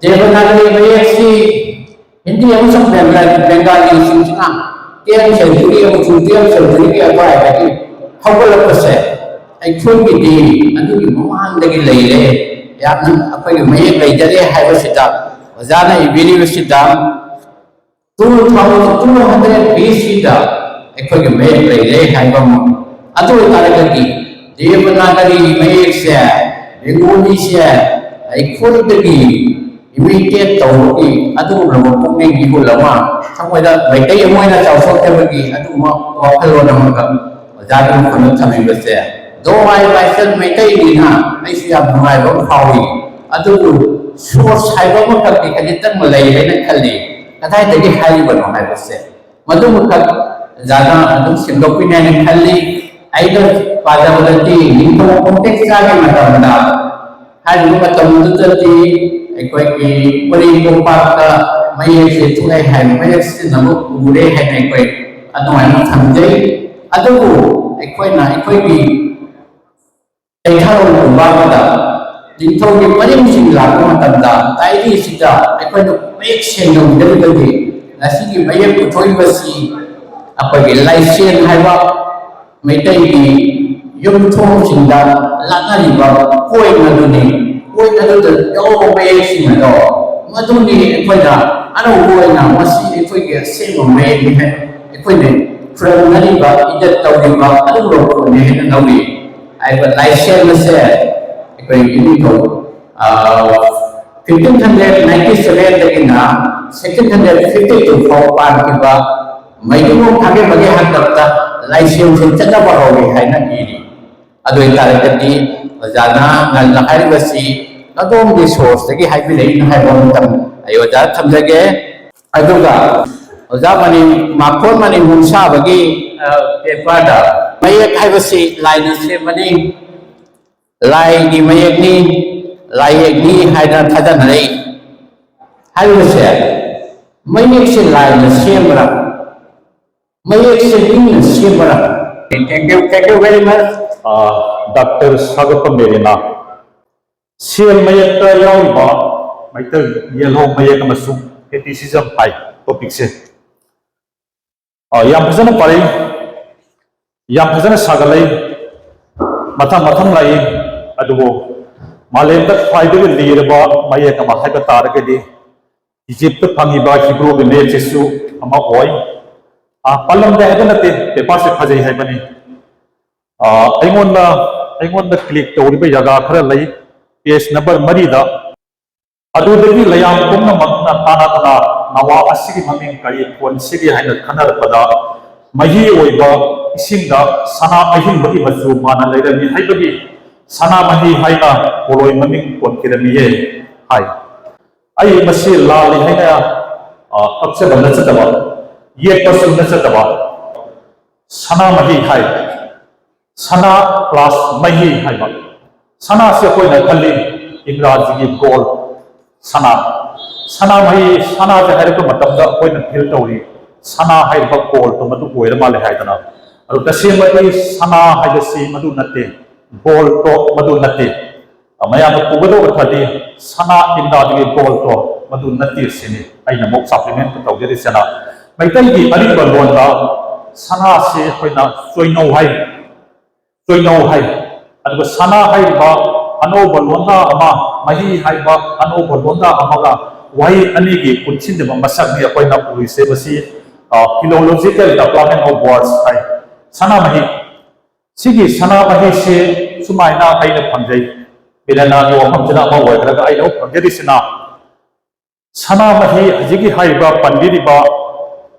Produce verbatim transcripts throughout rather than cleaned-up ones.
ꯗꯦꯕꯅꯥꯒꯔꯤ ꯃꯌꯦꯛꯁꯤ ꯍꯤꯟꯗꯤ ꯑꯃꯁꯨꯡ Bengali, ꯕꯦꯡꯒꯥꯂꯤꯁꯤꯡꯁꯤꯅ tenth century ꯑꯃꯁꯨꯡ twelfth century-ꯒꯤ ꯑꯗꯨꯋꯥꯏꯗꯒꯤ ꯍꯧꯒꯠꯂꯛꯄꯁꯦ ꯑꯩꯈꯣꯏꯒꯤꯗꯤ ꯑꯗꯨꯒꯤ ꯃꯃꯥꯡꯗꯒꯤ ꯂꯩꯔꯦ, ꯌꯥꯝꯅ ꯑꯩꯈꯣꯏꯒꯤ ꯃꯌꯦꯛ ꯂꯩꯖꯔꯦ ꯍꯥꯏꯕꯁꯤꯗ ꯑꯣꯖꯥꯅ ꯏꯕꯤꯔꯤꯕꯁꯤꯗ two thousand two hundred B C-ꯗ ꯑꯩꯈꯣꯏꯒꯤ ꯃꯌꯦꯛ ꯂꯩꯔꯦ ꯍꯥꯏꯕ ꯑꯃ꯫ ꯑꯗꯨ ꯑꯣꯏꯇꯥꯔꯒꯗꯤ ꯗꯦꯕꯅꯥꯒꯔꯤ ꯃꯌꯦꯛꯁꯦ, ꯕꯦꯡꯒꯣꯂꯤꯁꯦ ꯑꯩꯈꯣꯏꯗꯒꯤ imitate ꯇꯧꯕꯒꯤ ꯑꯗꯨꯒꯨꯝꯂꯕ ꯄꯨꯛꯅꯤꯡ ꯏꯍꯨꯜ ꯑꯃ, ꯊꯃꯣꯏꯗ ꯃꯩꯇꯩ ꯑꯃ ꯑꯣꯏꯅ ꯆꯥꯎꯊꯣꯛꯆꯕꯒꯤ ꯑꯗꯨꯒꯨꯝꯕ ꯋꯥꯈꯜꯂꯣꯟ ꯑꯃꯒ ꯑꯣꯖꯥꯒꯤ ꯃꯐꯝꯗ ꯊꯝꯕꯤꯕꯁꯦ, though I myself ꯃꯩꯇꯩꯅꯤꯅ ꯑꯩꯁꯨ ꯌꯥꯝ ꯅꯨꯡꯉꯥꯏꯕ ꯑꯃ ꯐꯥꯎꯏ꯫ ꯑꯗꯨꯕꯨ source ꯍꯥꯏꯕ ꯑꯃꯈꯛꯇꯤ ꯈꯖꯤꯛꯇꯪ ꯂꯩ ꯍꯥꯏꯅ ꯈꯜꯂꯤ꯫ ꯀꯗꯥꯏꯗꯒꯤ ꯍꯥꯏꯔꯤꯕꯅꯣ ꯍꯥꯏꯕꯁꯦ ꯃꯗꯨꯃꯈꯛ ꯑꯣꯖꯥꯅ ꯑꯗꯨꯝ ꯁꯦꯝꯗꯣꯛꯄꯤꯅꯤ ꯍꯥꯏꯅ ꯈꯜꯂꯤ꯫ ꯑꯩꯅ ꯄꯥꯖꯕꯗꯗꯤ ꯅꯤꯡꯊꯧ ꯀꯣꯡꯊꯦꯛꯆꯥꯒꯤ ꯃꯇꯝꯗ, ꯍꯥꯏꯔꯤꯕ ꯃꯇꯝꯗꯨꯗꯗꯤ ꯑꯩꯈꯣꯏꯒꯤ ꯎꯔꯤ ꯀꯣꯝꯄꯥꯛꯇ ꯃꯌꯦꯛꯁꯦ ꯊꯣꯛꯑꯦ ꯍꯥꯏꯕ, ꯃꯌꯦꯛ ꯁꯤꯖꯤꯟꯅꯕ ꯎꯔꯦ ꯍꯥꯏꯅ ꯑꯩꯈꯣꯏ ꯑꯗꯨꯃꯥꯏꯅ ꯊꯝꯖꯩ꯫ ꯑꯗꯨꯕꯨ ꯑꯩꯈꯣꯏꯅ ꯑꯩꯈꯣꯏꯒꯤ ꯀꯩꯊꯥꯔꯣꯟꯒꯨꯝꯕ ꯑꯃꯗ ꯅꯤꯡꯊꯧꯒꯤ ꯄꯔꯤꯡꯁꯤꯡ ꯂꯥꯛꯄ ꯃꯇꯝꯗ diary-ꯁꯤꯗ ꯑꯩꯈꯣꯏꯅ ꯃꯌꯦꯛ ꯁꯦꯡꯅ ꯎꯗ꯭ꯔꯒꯗꯤ ꯉꯁꯤꯒꯤ ꯃꯌꯦꯛ ꯄꯨꯊꯣꯛꯏꯕꯁꯤ ꯑꯩꯈꯣꯏꯒꯤ ꯂꯥꯏꯁꯦꯟ ꯍꯥꯏꯕ ꯃꯩꯇꯩꯒꯤ ꯌꯨꯝꯊꯣꯡꯁꯤꯡꯗ ꯂꯥꯠꯅꯔꯤꯕ ꯀꯣꯏꯟ ꯑꯗꯨꯅꯤ꯫ ꯀꯣꯏꯟ ꯑꯗꯨꯗ ꯌꯥꯎꯕ ꯃꯌꯦꯛꯁꯤꯡ ꯑꯗꯣ ꯃꯗꯨꯅꯤ ꯑꯩꯈꯣꯏꯅ ꯑꯅꯧꯕ ꯑꯣꯏꯅ ꯃꯁꯤ ꯑꯩꯈꯣꯏꯒꯤ ꯑꯁꯦꯡꯕ ꯃꯌꯦꯛꯅꯤ ꯍꯥꯏꯅ ꯑꯩꯈꯣꯏꯅ ꯈꯨꯔꯨꯝꯅꯔꯤꯕ, ꯏꯖꯠ ꯇꯧꯔꯤꯕ ꯑꯗꯨꯒꯨꯝꯂꯕ ꯄꯣꯠꯅꯤ ꯍꯥꯏꯅ ꯂꯧꯏ꯫ ꯍꯥꯏꯔꯤꯕ ꯂꯥꯏꯁꯦꯟ ꯑꯁꯦ ꯑꯩꯈꯣꯏ ꯏꯅꯤꯡꯊꯧ, ꯑ, fifteen hundred ninety seven-ꯗꯒꯤꯅ sixteen hundred fifty two ꯐꯥꯎ ꯄꯥꯟꯈꯤꯕ ꯃꯩꯇꯩꯂꯣꯟ ꯊꯥꯒꯦ ꯃꯒꯦ ꯍꯥꯛꯇꯛꯇ ꯂꯥꯏꯁꯦꯟꯁꯦ ꯆꯠꯅꯕ ꯍꯧꯔꯦ ꯍꯥꯏꯅ ꯏꯔꯤ꯫ ꯑꯗꯨ ꯑꯣꯏꯇꯥꯔꯒꯗꯤ ꯑꯣꯖꯥꯅ ꯉꯟꯅ ꯍꯥꯏꯔꯤꯕꯁꯤ ꯀꯗꯣꯝꯒꯤ source-ꯇꯒꯤ ꯍꯥꯏꯕꯤꯔꯛꯏꯅꯣ ꯍꯥꯏꯕ ꯑꯃꯇꯪ ꯑꯩ ꯑꯣꯖꯥꯗ ꯊꯝꯖꯒꯦ꯫ ꯑꯗꯨꯒ ꯑꯣꯖꯥ ꯃꯅꯤ, ꯃꯥꯈꯣꯟ ꯃꯅꯤ ꯃꯨꯡꯁꯥꯕꯒꯤ, ꯑ, paper-ꯗ ꯃꯌꯦꯛ ꯍꯥꯏꯕꯁꯤ ꯂꯥꯏꯅ ꯁꯦꯝꯕꯅꯤ, ꯂꯥꯏꯒꯤ ꯃꯌꯦꯛꯅꯤ, ꯂꯥꯏꯌꯦꯛꯅꯤ ꯍꯥꯏꯗꯅ ꯊꯥꯖꯅꯔꯛꯏ ꯍꯥꯏꯔꯤꯕꯁꯦ, ꯃꯌꯦꯛꯁꯦ ꯂꯥꯏꯅ ꯁꯦꯝꯕ꯭ꯔꯥ, ꯃꯌꯦꯛꯁꯦ ꯃꯤꯅ ꯁꯦꯝꯕ꯭ꯔꯥ? Thank you, thank you very much. Doctor ꯁꯥꯒꯠꯄ ꯃꯦꯔꯤꯅꯥ, ꯁꯦꯜ ꯃꯌꯦꯛꯇ ꯌꯥꯎꯔꯤꯕ ꯃꯩꯇꯩ ꯌꯦꯜꯍꯧ ꯃꯌꯦꯛ ꯑꯃꯁꯨꯡ ꯐꯦꯇꯤꯁꯤꯖꯝ ꯍꯥꯏ ꯇꯣꯄꯤꯛꯁꯦ꯫ ꯑ, ꯌꯥꯝ ꯐꯖꯅ ꯄꯥꯔꯛꯏ, ꯌꯥꯝ ꯐꯖꯅ ꯁꯥꯒꯠꯂꯛꯏ꯫ ꯃꯊꯪ ꯃꯊꯪ ꯂꯥꯛꯏ꯫ ꯑꯗꯨꯕꯨ ꯃꯥꯂꯦꯝꯗ ꯈ꯭ꯋꯥꯏꯗꯒꯤ ꯂꯤꯔꯕ ꯃꯌꯦꯛ ꯑꯃ ꯍꯥꯏꯕ ꯇꯥꯔꯒꯗꯤ ꯏꯖꯤꯞꯇ ꯐꯪꯉꯤꯕ ꯍꯤꯕ꯭ꯔꯨꯒꯤ ꯃꯌꯦꯛꯁꯤꯁꯨ ꯑꯃ ꯑꯣꯏ꯫ ꯑ, ꯄꯜꯂꯝꯗꯦ ꯍꯥꯏꯕ ꯅꯠꯇꯦ, ꯄꯦꯄꯔꯁꯦ ꯐꯖꯩ ꯍꯥꯏꯕꯅꯤ꯫ ꯑ, ꯑꯩꯉꯣꯟꯗ, ꯑꯩꯉꯣꯟꯗ ꯀ꯭ꯂꯤꯛ ꯇꯧꯔꯤꯕ ꯖꯒꯥ ꯈꯔ ꯂꯩ, ꯄꯦꯖ ꯅꯝꯕꯔ ꯃꯔꯤꯗ꯫ ꯑꯗꯨꯗꯒꯤ ꯂꯩꯌꯥꯝ ꯄꯨꯝꯅꯃꯛꯅ ꯇꯥꯅꯗꯨꯅ ꯅꯋꯥ ꯑꯁꯤꯒꯤ ꯃꯃꯤꯡ ꯀꯔꯤ ꯊꯣꯟꯁꯤꯒꯦ ꯍꯥꯏꯅ ꯈꯟꯅꯔꯛꯄꯗ, ꯃꯍꯤ ꯑꯣꯏꯕ ꯏꯁꯤꯡꯗ ꯁꯅꯥ ꯑꯍꯤꯡꯕꯒꯤ ꯃꯆꯨ ꯃꯥꯅ ꯂꯩꯔꯝꯃꯤ ꯍꯥꯏꯕꯒꯤ ꯁꯅꯥ ꯃꯍꯤ ꯍꯥꯏꯅ ꯄꯣꯠꯂꯣꯏ ꯃꯃꯤꯡ ꯊꯣꯟꯈꯤꯔꯝꯃꯤꯌꯦ ꯍꯥꯏ꯫ ꯑꯩ ꯃꯁꯤ ꯂꯥꯜꯂꯤ ꯍꯥꯏꯅ, ꯑ, ꯀꯛꯆꯕ ꯅꯠꯆꯗꯕ, ꯌꯦꯛꯄꯁꯨ ꯅꯠꯆꯗꯕ, ꯁꯅꯥ ꯃꯍꯤ ꯍꯥꯏ꯫ ꯁꯅꯥ ꯄ꯭ꯂꯁ ꯃꯍꯤ ꯍꯥꯏꯕ꯫ ꯁꯅꯥꯁꯦ ꯑꯩꯈꯣꯏꯅ ꯈꯜꯂꯤ ꯏꯪꯒ꯭ꯔꯥꯖꯤꯒꯤ ꯒꯣꯜ, ꯁꯅꯥ꯫ ꯁꯅꯥ ꯃꯍꯤ, ꯁꯅꯥꯁꯦ ꯍꯥꯏꯔꯛꯄ ꯃꯇꯝꯗ ꯑꯩꯈꯣꯏꯅ ꯐꯤꯜ ꯇꯧꯔꯤ, ꯁꯅꯥ ꯍꯥꯏꯔꯤꯕ ꯒꯣꯜꯗꯣ ꯃꯗꯨ ꯑꯣꯏꯔ ꯃꯥꯜꯂꯦ ꯍꯥꯏꯗꯅ꯫ ꯑꯗꯨ ꯇꯁꯦꯡꯕꯗꯤ ꯁꯅꯥ ꯍꯥꯏꯕꯁꯤ ꯃꯗꯨ ꯅꯠꯇꯦ, ꯒꯣꯜꯗꯣ ꯃꯗꯨ ꯅꯠꯇꯦ꯫ ꯃꯌꯥꯝꯅ ꯄꯨꯒꯗꯧꯕ ꯈꯔꯗꯤ ꯁꯅꯥ ꯏꯟꯗꯤꯌꯥꯒꯤ ꯒꯣꯜꯗꯣ ꯃꯗꯨ ꯅꯠꯇꯦ ꯁꯤꯅꯤ ꯑꯩꯅ ꯑꯃꯨꯛ ꯁꯄ꯭ꯂꯤꯃꯦꯟ ꯇꯧꯖꯔꯤꯁꯤꯅ꯫ ꯃꯩꯇꯩꯒꯤ ꯑꯔꯤꯕ ꯂꯣꯟꯗ ꯁꯅꯥꯁꯤ ꯑꯩꯈꯣꯏꯅ ꯆꯣꯏꯅꯧ ꯍꯥꯏ, ꯆꯣꯏꯅꯧ ꯍꯥꯏ꯫ ꯑꯗꯨꯒ ꯁꯅꯥ ꯍꯥꯏꯔꯤꯕ ꯑꯅꯧꯕ ꯂꯣꯟꯗꯥ ꯑꯃ, ꯃꯍꯤ ꯍꯥꯏꯕ ꯑꯅꯧꯕ ꯂꯣꯟꯗꯥ ꯑꯃꯒ ꯋꯥꯍꯩ ꯑꯅꯤꯒꯤ ꯄꯨꯟꯁꯤꯟꯖꯕ ꯃꯁꯛꯅꯤ ꯑꯩꯈꯣꯏꯅ ꯎꯔꯤꯁꯦ꯫ ꯃꯁꯤ, ꯑ, philological development of words ꯍꯥꯏ꯫ ꯁꯅꯥ ꯃꯍꯤ꯫ ꯁꯤꯒꯤ ꯁꯅꯥ ꯃꯍꯤꯁꯦ ꯁꯨꯃꯥꯏꯅ ꯑꯩꯅ ꯐꯪꯖꯩ꯫ ꯃꯤꯂꯦꯅꯥꯒꯤ ꯋꯥꯐꯝꯁꯤꯅ ꯑꯃ ꯑꯣꯏꯈ꯭ꯔꯒ ꯑꯩꯅ ꯑꯃꯨꯛ ꯐꯪꯖꯔꯤꯁꯤꯅ ꯁꯅꯥ ꯃꯍꯤ ꯍꯧꯖꯤꯛꯀꯤ ꯍꯥꯏꯔꯤꯕ ꯄꯟꯕꯤꯔꯤꯕ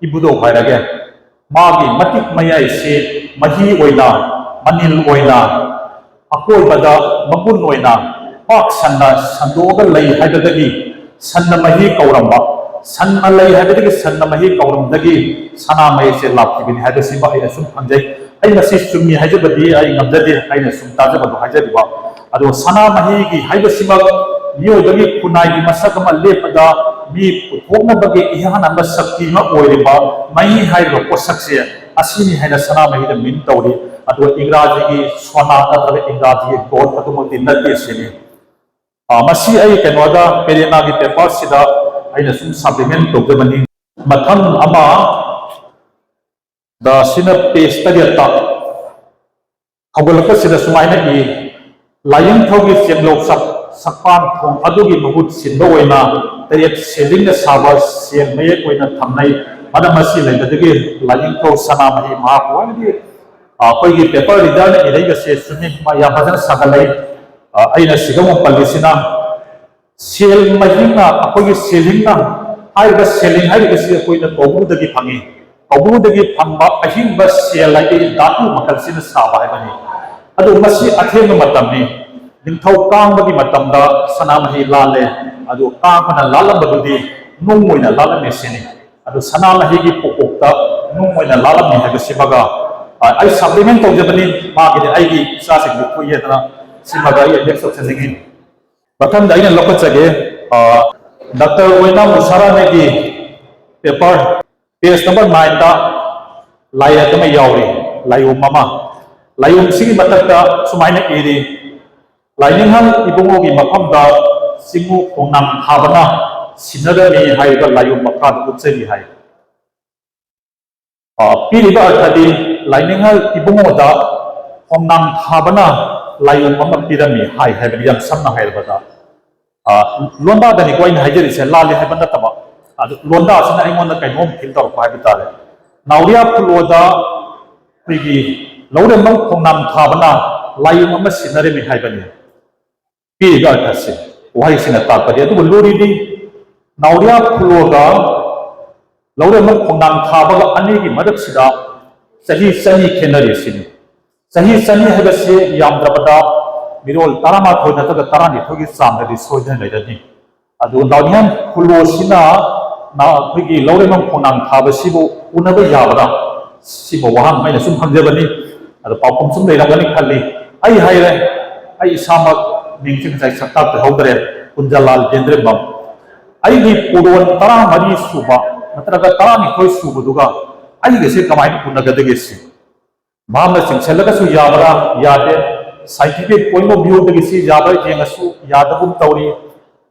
ꯏꯕꯨꯙꯧ ꯍꯥꯏꯔꯒꯦ, ꯃꯥꯒꯤ ꯃꯇꯤꯛ ꯃꯌꯥꯏꯁꯤ ꯃꯍꯤ ꯑꯣꯏꯅ, ꯃꯅꯤꯜ ꯑꯣꯏꯅ, ꯑꯀꯣꯏꯕꯗ ꯃꯒꯨꯟ ꯑꯣꯏꯅ ꯄꯥꯛ ꯁꯟꯅ ꯁꯟꯗꯣꯛꯑꯒ ꯂꯩ ꯍꯥꯏꯕꯗꯒꯤ ꯁꯟꯅ ꯃꯍꯤ ꯀꯧꯔꯝꯕ, ꯁꯟꯅ ꯂꯩ ꯍꯥꯏꯕꯗꯒꯤ ꯁꯟꯅ ꯃꯍꯤ ꯀꯧꯔꯝꯕꯗꯒꯤ ꯁꯅꯥ ꯃꯍꯤꯁꯦ ꯂꯥꯛꯈꯤꯕꯅꯤ ꯍꯥꯏꯕꯁꯤꯃ ꯑꯩꯅ ꯁꯨꯝ ꯈꯪꯖꯩ꯫ ꯑꯩ ꯃꯁꯤ ꯆꯨꯝꯃꯤ ꯍꯥꯏꯖꯕꯗꯤ ꯑꯩ ꯉꯝꯖꯗꯦ, ꯑꯩꯅ ꯁꯨꯝ ꯇꯥꯖꯕꯗꯣ ꯍꯥꯏꯖꯔꯤꯕ꯫ ꯑꯗꯣ ꯁꯅꯥ ꯃꯍꯤꯒꯤ ꯍꯥꯏꯕꯁꯤꯃꯛ ꯃꯤꯑꯣꯏꯕꯒꯤ ꯈꯨꯟꯅꯥꯏꯒꯤ ꯃꯁꯛ ꯑꯃ ꯂꯦꯞꯄꯗ ꯃꯤ ꯄꯨꯊꯣꯛꯅꯕꯒꯤ ꯏꯍꯥꯟ ꯍꯥꯟꯕ ꯁꯛꯇꯤ ꯑꯃ ꯑꯣꯏꯔꯤꯕ ꯃꯍꯤ ꯍꯥꯏꯔꯤꯕ ꯄꯣꯠꯁꯛꯁꯦ ꯑꯁꯤꯅꯤ ꯍꯥꯏꯅ ꯁꯅꯥ ꯃꯍꯤꯗ ꯃꯤꯟ ꯇꯧꯔꯤ꯫ ꯑꯗꯨꯒ ꯏꯪꯒ꯭ꯔꯥꯖꯤꯒꯤ ꯁꯣꯅꯥ ꯅꯠꯇ꯭ꯔꯒ ꯏꯪꯒ꯭ꯔꯥꯖꯤꯒꯤ ꯒꯣꯜ ꯑꯗꯨꯃꯛꯇꯤ ꯅꯠꯇꯦ ꯁꯤꯅꯤ꯫ ꯑ, ꯃꯁꯤ ꯑꯩ ꯀꯩꯅꯣꯗ ꯄꯦꯔꯦꯅꯥꯒꯤ ꯄꯦꯄꯔꯁꯤꯗ ꯑꯩꯅ ꯁꯨꯝ ꯁꯄ꯭ꯂꯤꯃꯦꯟ ꯇꯧꯖꯕꯅꯤ꯫ ꯃꯊꯪ ꯑꯃ ꯗ ꯁꯤꯅ ꯄꯦꯖ ꯇꯔꯦꯠꯇ ꯍꯧꯒꯠꯂꯛꯄꯁꯤꯗ ꯁꯨꯃꯥꯏꯅ ꯏ, "ꯂꯥꯏꯅꯤꯡꯊꯧꯒꯤ ꯆꯦꯡꯂꯧ ꯁꯛ-, ꯁꯛꯄꯥꯟ ꯊꯣꯡ ꯑꯗꯨꯒꯤ ꯃꯍꯨꯠ ꯁꯤꯟꯕ ꯑꯣꯏꯅ ꯇꯔꯦꯠ ꯁꯦꯂꯤꯡꯅ ꯁꯥꯕ ꯁꯦꯜ ꯃꯌꯦꯛ ꯑꯣꯏꯅ ꯊꯝꯅꯩ꯫ ꯃꯔꯝ ꯑꯁꯤ ꯂꯩꯕꯗꯒꯤ ꯂꯥꯏꯅꯤꯡꯊꯧ ꯁꯅꯥꯃꯍꯤ ꯃꯍꯥꯛꯄꯨ ꯍꯥꯏꯕꯗꯤ ꯑꯩꯈꯣꯏꯒꯤ ꯄꯦꯄꯔ ꯔꯤꯗꯔꯅ ꯏꯔꯛꯏꯕꯁꯦ ꯆꯨꯝꯃꯤ, ꯃꯥ ꯌꯥꯝ ꯐꯖꯅ ꯁꯥꯒꯠꯂꯛꯏ꯫ ꯑ, ꯑꯩꯅ ꯁꯤꯒ ꯑꯃꯨꯛ ꯄꯜꯂꯤꯁꯤꯅ ꯁꯦꯜ ꯃꯍꯤꯡꯅ, ꯑꯩꯈꯣꯏꯒꯤ ꯁꯦꯜꯍꯤꯡꯅ ꯍꯥꯏꯔꯤꯕ ꯁꯦꯜꯍꯤꯡ ꯍꯥꯏꯔꯤꯕꯁꯤ ꯑꯩꯈꯣꯏꯅ ꯀꯧꯕ꯭ꯔꯨꯗꯒꯤ ꯐꯪꯉꯤ꯫ ꯀꯧꯕ꯭ꯔꯨꯗꯒꯤ ꯐꯪꯕ ꯑꯍꯤꯡꯕ ꯁꯦꯜ ꯍꯥꯏꯗꯤ ꯙꯥꯇꯨ ꯃꯈꯜꯁꯤꯅ ꯁꯥꯕ ꯍꯥꯏꯕꯅꯤ꯫ ꯑꯗꯨ ꯃꯁꯤ ꯑꯊꯦꯡꯕ ꯃꯇꯝꯅꯤ꯫ ꯅꯤꯡꯊꯧ ꯀꯥꯡꯕꯒꯤ ꯃꯇꯝꯗ ꯁꯅꯥꯃꯍꯤ ꯂꯥꯜꯂꯦ꯫ ꯑꯗꯨ ꯀꯥꯡꯕꯅ ꯂꯥꯜꯂꯝꯕꯗꯨꯗꯤ ꯅꯨꯡ ꯑꯣꯏꯅ ꯂꯥꯜꯂꯝꯃꯤ ꯁꯤꯅꯤ꯫ ꯑꯗꯨ ꯁꯅꯥꯃꯍꯤꯒꯤ ꯄꯣꯀꯣꯛꯇ ꯅꯨꯡ ꯑꯣꯏꯅ ꯂꯥꯜꯂꯝꯃꯤ ꯍꯥꯏꯕꯁꯤꯃꯒ, ꯑ, ꯑꯩ ꯁꯄ꯭ꯂꯤꯃꯦꯟ ꯇꯧꯖꯕꯅꯤ꯫ ꯃꯥꯒꯤꯗꯤ ꯑꯩꯒꯤ ꯏꯆꯥꯁꯤꯡꯕꯨ ꯊꯣꯛꯏ ꯍꯥꯏꯗꯅ ꯁꯤꯃꯒ ꯑꯩ ꯑꯦꯗ꯭ꯔꯦꯁ ꯇꯧꯁꯟꯅꯤꯡꯉꯤ꯫ ꯃꯊꯪꯗ ꯑꯩꯅ ꯂꯧꯈꯠꯆꯒꯦ, ꯑ, ꯗꯥꯛꯇꯔ ꯑꯣꯏꯅꯥꯝ ꯎꯁꯥꯔꯥꯅꯤꯒꯤ ꯄꯦꯄꯔ, ꯄꯦꯖ ꯅꯝꯕꯔ ꯅꯥꯏꯟꯗ ꯂꯥꯏꯌꯦꯛ ꯑꯃ ꯌꯥꯎꯔꯤ, ꯂꯥꯏꯌꯣꯝ ꯑꯃ꯫ ꯂꯥꯏꯌꯣꯝꯁꯤꯒꯤ ꯃꯊꯛꯇ ꯁꯨꯃꯥꯏꯅ ꯏꯔꯤ, "ꯂꯥꯏꯅꯤꯡꯍꯜ ꯏꯕꯨꯡꯉꯣꯒꯤ ꯃꯐꯝꯗ ꯆꯤꯡꯉꯨ ꯈꯣꯡꯅꯥꯡ ꯊꯥꯕꯅ ꯁꯤꯟꯅꯔꯝꯃꯤ" ꯍꯥꯏꯔꯤꯕ ꯂꯥꯏꯌꯣꯝ ꯃꯈꯥꯗ ꯎꯠꯆꯔꯤ ꯍꯥꯏ꯫ ꯑ, ꯄꯤꯔꯤꯕ ꯑꯔꯊꯗꯤ ꯂꯥꯏꯅꯤꯡꯍꯜ ꯏꯕꯨꯡꯉꯣꯗ ꯈꯣꯡꯅꯥꯡ ꯊꯥꯕꯅ ꯂꯥꯏꯌꯣꯝ ꯑꯃ ꯄꯤꯔꯝꯃꯤ ꯍꯥꯏ ꯍꯥꯏꯕꯅꯤ, ꯌꯥꯝ ꯁꯝꯅ ꯍꯥꯏꯔꯕꯗ꯫ ꯑ, ꯂꯣꯟꯗꯥꯗꯅꯤꯀꯣ ꯑꯩꯅ ꯍꯥꯏꯖꯔꯤꯁꯦ, ꯂꯥꯜꯂꯤ ꯍꯥꯏꯕ ꯅꯠꯇꯕ꯫ ꯑꯗꯨ ꯂꯣꯟꯗꯥꯁꯤꯅ ꯑꯩꯉꯣꯟꯗ ꯀꯩꯅꯣꯝ ꯐꯤꯜ ꯇꯧꯔꯛꯄ ꯍꯥꯏꯕ ꯇꯥꯔꯦ꯫ ꯅꯥꯎꯔꯤꯌꯥ ꯈꯨꯜꯂꯣꯗ ꯑꯩꯈꯣꯏꯒꯤ ꯂꯧꯔꯦꯝꯕꯝ ꯈꯣꯡꯅꯥꯡ ꯊꯥꯕꯅ ꯂꯥꯏꯌꯣꯝ ꯑꯃ ꯁꯤꯟꯅꯔꯝꯃꯤ ꯍꯥꯏꯕꯅꯤ꯫ ꯄꯤꯔꯤꯕ ꯑꯔꯊꯁꯦ ꯋꯥꯍꯩꯁꯤꯅ ꯇꯥꯛꯄꯗꯤ꯫ ꯑꯗꯨꯕꯨ ꯂꯨꯔꯤꯗꯤ ꯅꯥꯎꯔꯤꯌꯥ ꯈꯨꯜꯂꯣꯒ ꯂꯧꯔꯦꯝꯕꯝ ꯈꯣꯡꯅꯥꯡ ꯊꯥꯕꯒ ꯑꯅꯤꯒꯤ ꯃꯔꯛꯁꯤꯗ ꯆꯍꯤ ꯆꯅꯤ ꯈꯦꯠꯅꯔꯤ ꯁꯤꯅꯤ꯫ ꯆꯍꯤ ꯆꯅꯤ ꯍꯥꯏꯕꯁꯤ ꯌꯥꯝꯗ꯭ꯔꯕꯗ ꯃꯤꯔꯣꯜ ꯇꯔꯥꯃꯥꯊꯣꯏ ꯅꯠꯇ꯭ꯔꯒ ꯇꯔꯥꯅꯤꯊꯣꯏꯒꯤ ꯆꯥꯡꯗꯗꯤ ꯁꯣꯏꯗꯅ ꯂꯩꯔꯅꯤ꯫ ꯑꯗꯨꯒ ꯅꯥꯎꯔꯤꯌꯥ ꯈꯨꯜꯂꯣꯁꯤꯅ ꯅ-, ꯑꯩꯈꯣꯏꯒꯤ ꯂꯧꯔꯦꯝꯕꯝ ꯈꯣꯡꯅꯥꯡ ꯊꯥꯕꯁꯤꯕꯨ ꯎꯅꯕ ꯌꯥꯕ꯭ꯔꯥ? ꯁꯤꯕꯨ ꯋꯥꯍꯪ ꯑꯩꯅ ꯁꯨꯝ ꯍꯪꯖꯕꯅꯤ꯫ ꯑꯗꯣ ꯄꯥꯎꯈꯨꯝ ꯁꯨꯝ ꯂꯩꯔꯝꯒꯅꯤ ꯈꯜꯂꯤ꯫ ꯑꯩ ꯍꯥꯏꯔꯦ, ꯑꯩ ꯏꯁꯥꯃꯛ ꯃꯤꯡꯁꯤ ꯉꯁꯥꯏ ꯁꯛ ꯇꯥꯛꯇ ꯍꯧꯗ꯭ꯔꯦ, ꯀꯨꯟꯖꯂꯥꯜ ꯀꯦꯟꯗ꯭ꯔꯦꯝꯕꯝ꯫ ꯑꯩꯒꯤ ꯄꯨꯔꯣꯟ ꯇꯔꯥꯃꯔꯤ ꯁꯨꯕ ꯅꯠꯇ꯭ꯔꯒ ꯇꯔꯥꯅꯤꯊꯣꯏ ꯁꯨꯕꯗꯨꯒ ꯑꯩꯒꯁꯦ ꯀꯃꯥꯏꯅ ꯎꯅꯒꯗꯒꯦ ꯁꯤ꯫ ꯃꯍꯥꯛꯅ ꯆꯤꯡꯁꯤꯜꯂꯒꯁꯨ ꯌꯥꯕ꯭ꯔꯥ? ꯌꯥꯗꯦ꯫ Scientific point of viewꯗꯒꯤ ꯁꯤ ꯌꯥꯕ꯭ꯔꯥ ꯌꯦꯡꯉꯁꯨ ꯌꯥꯗꯒꯨꯝ ꯇꯧꯔꯤ꯫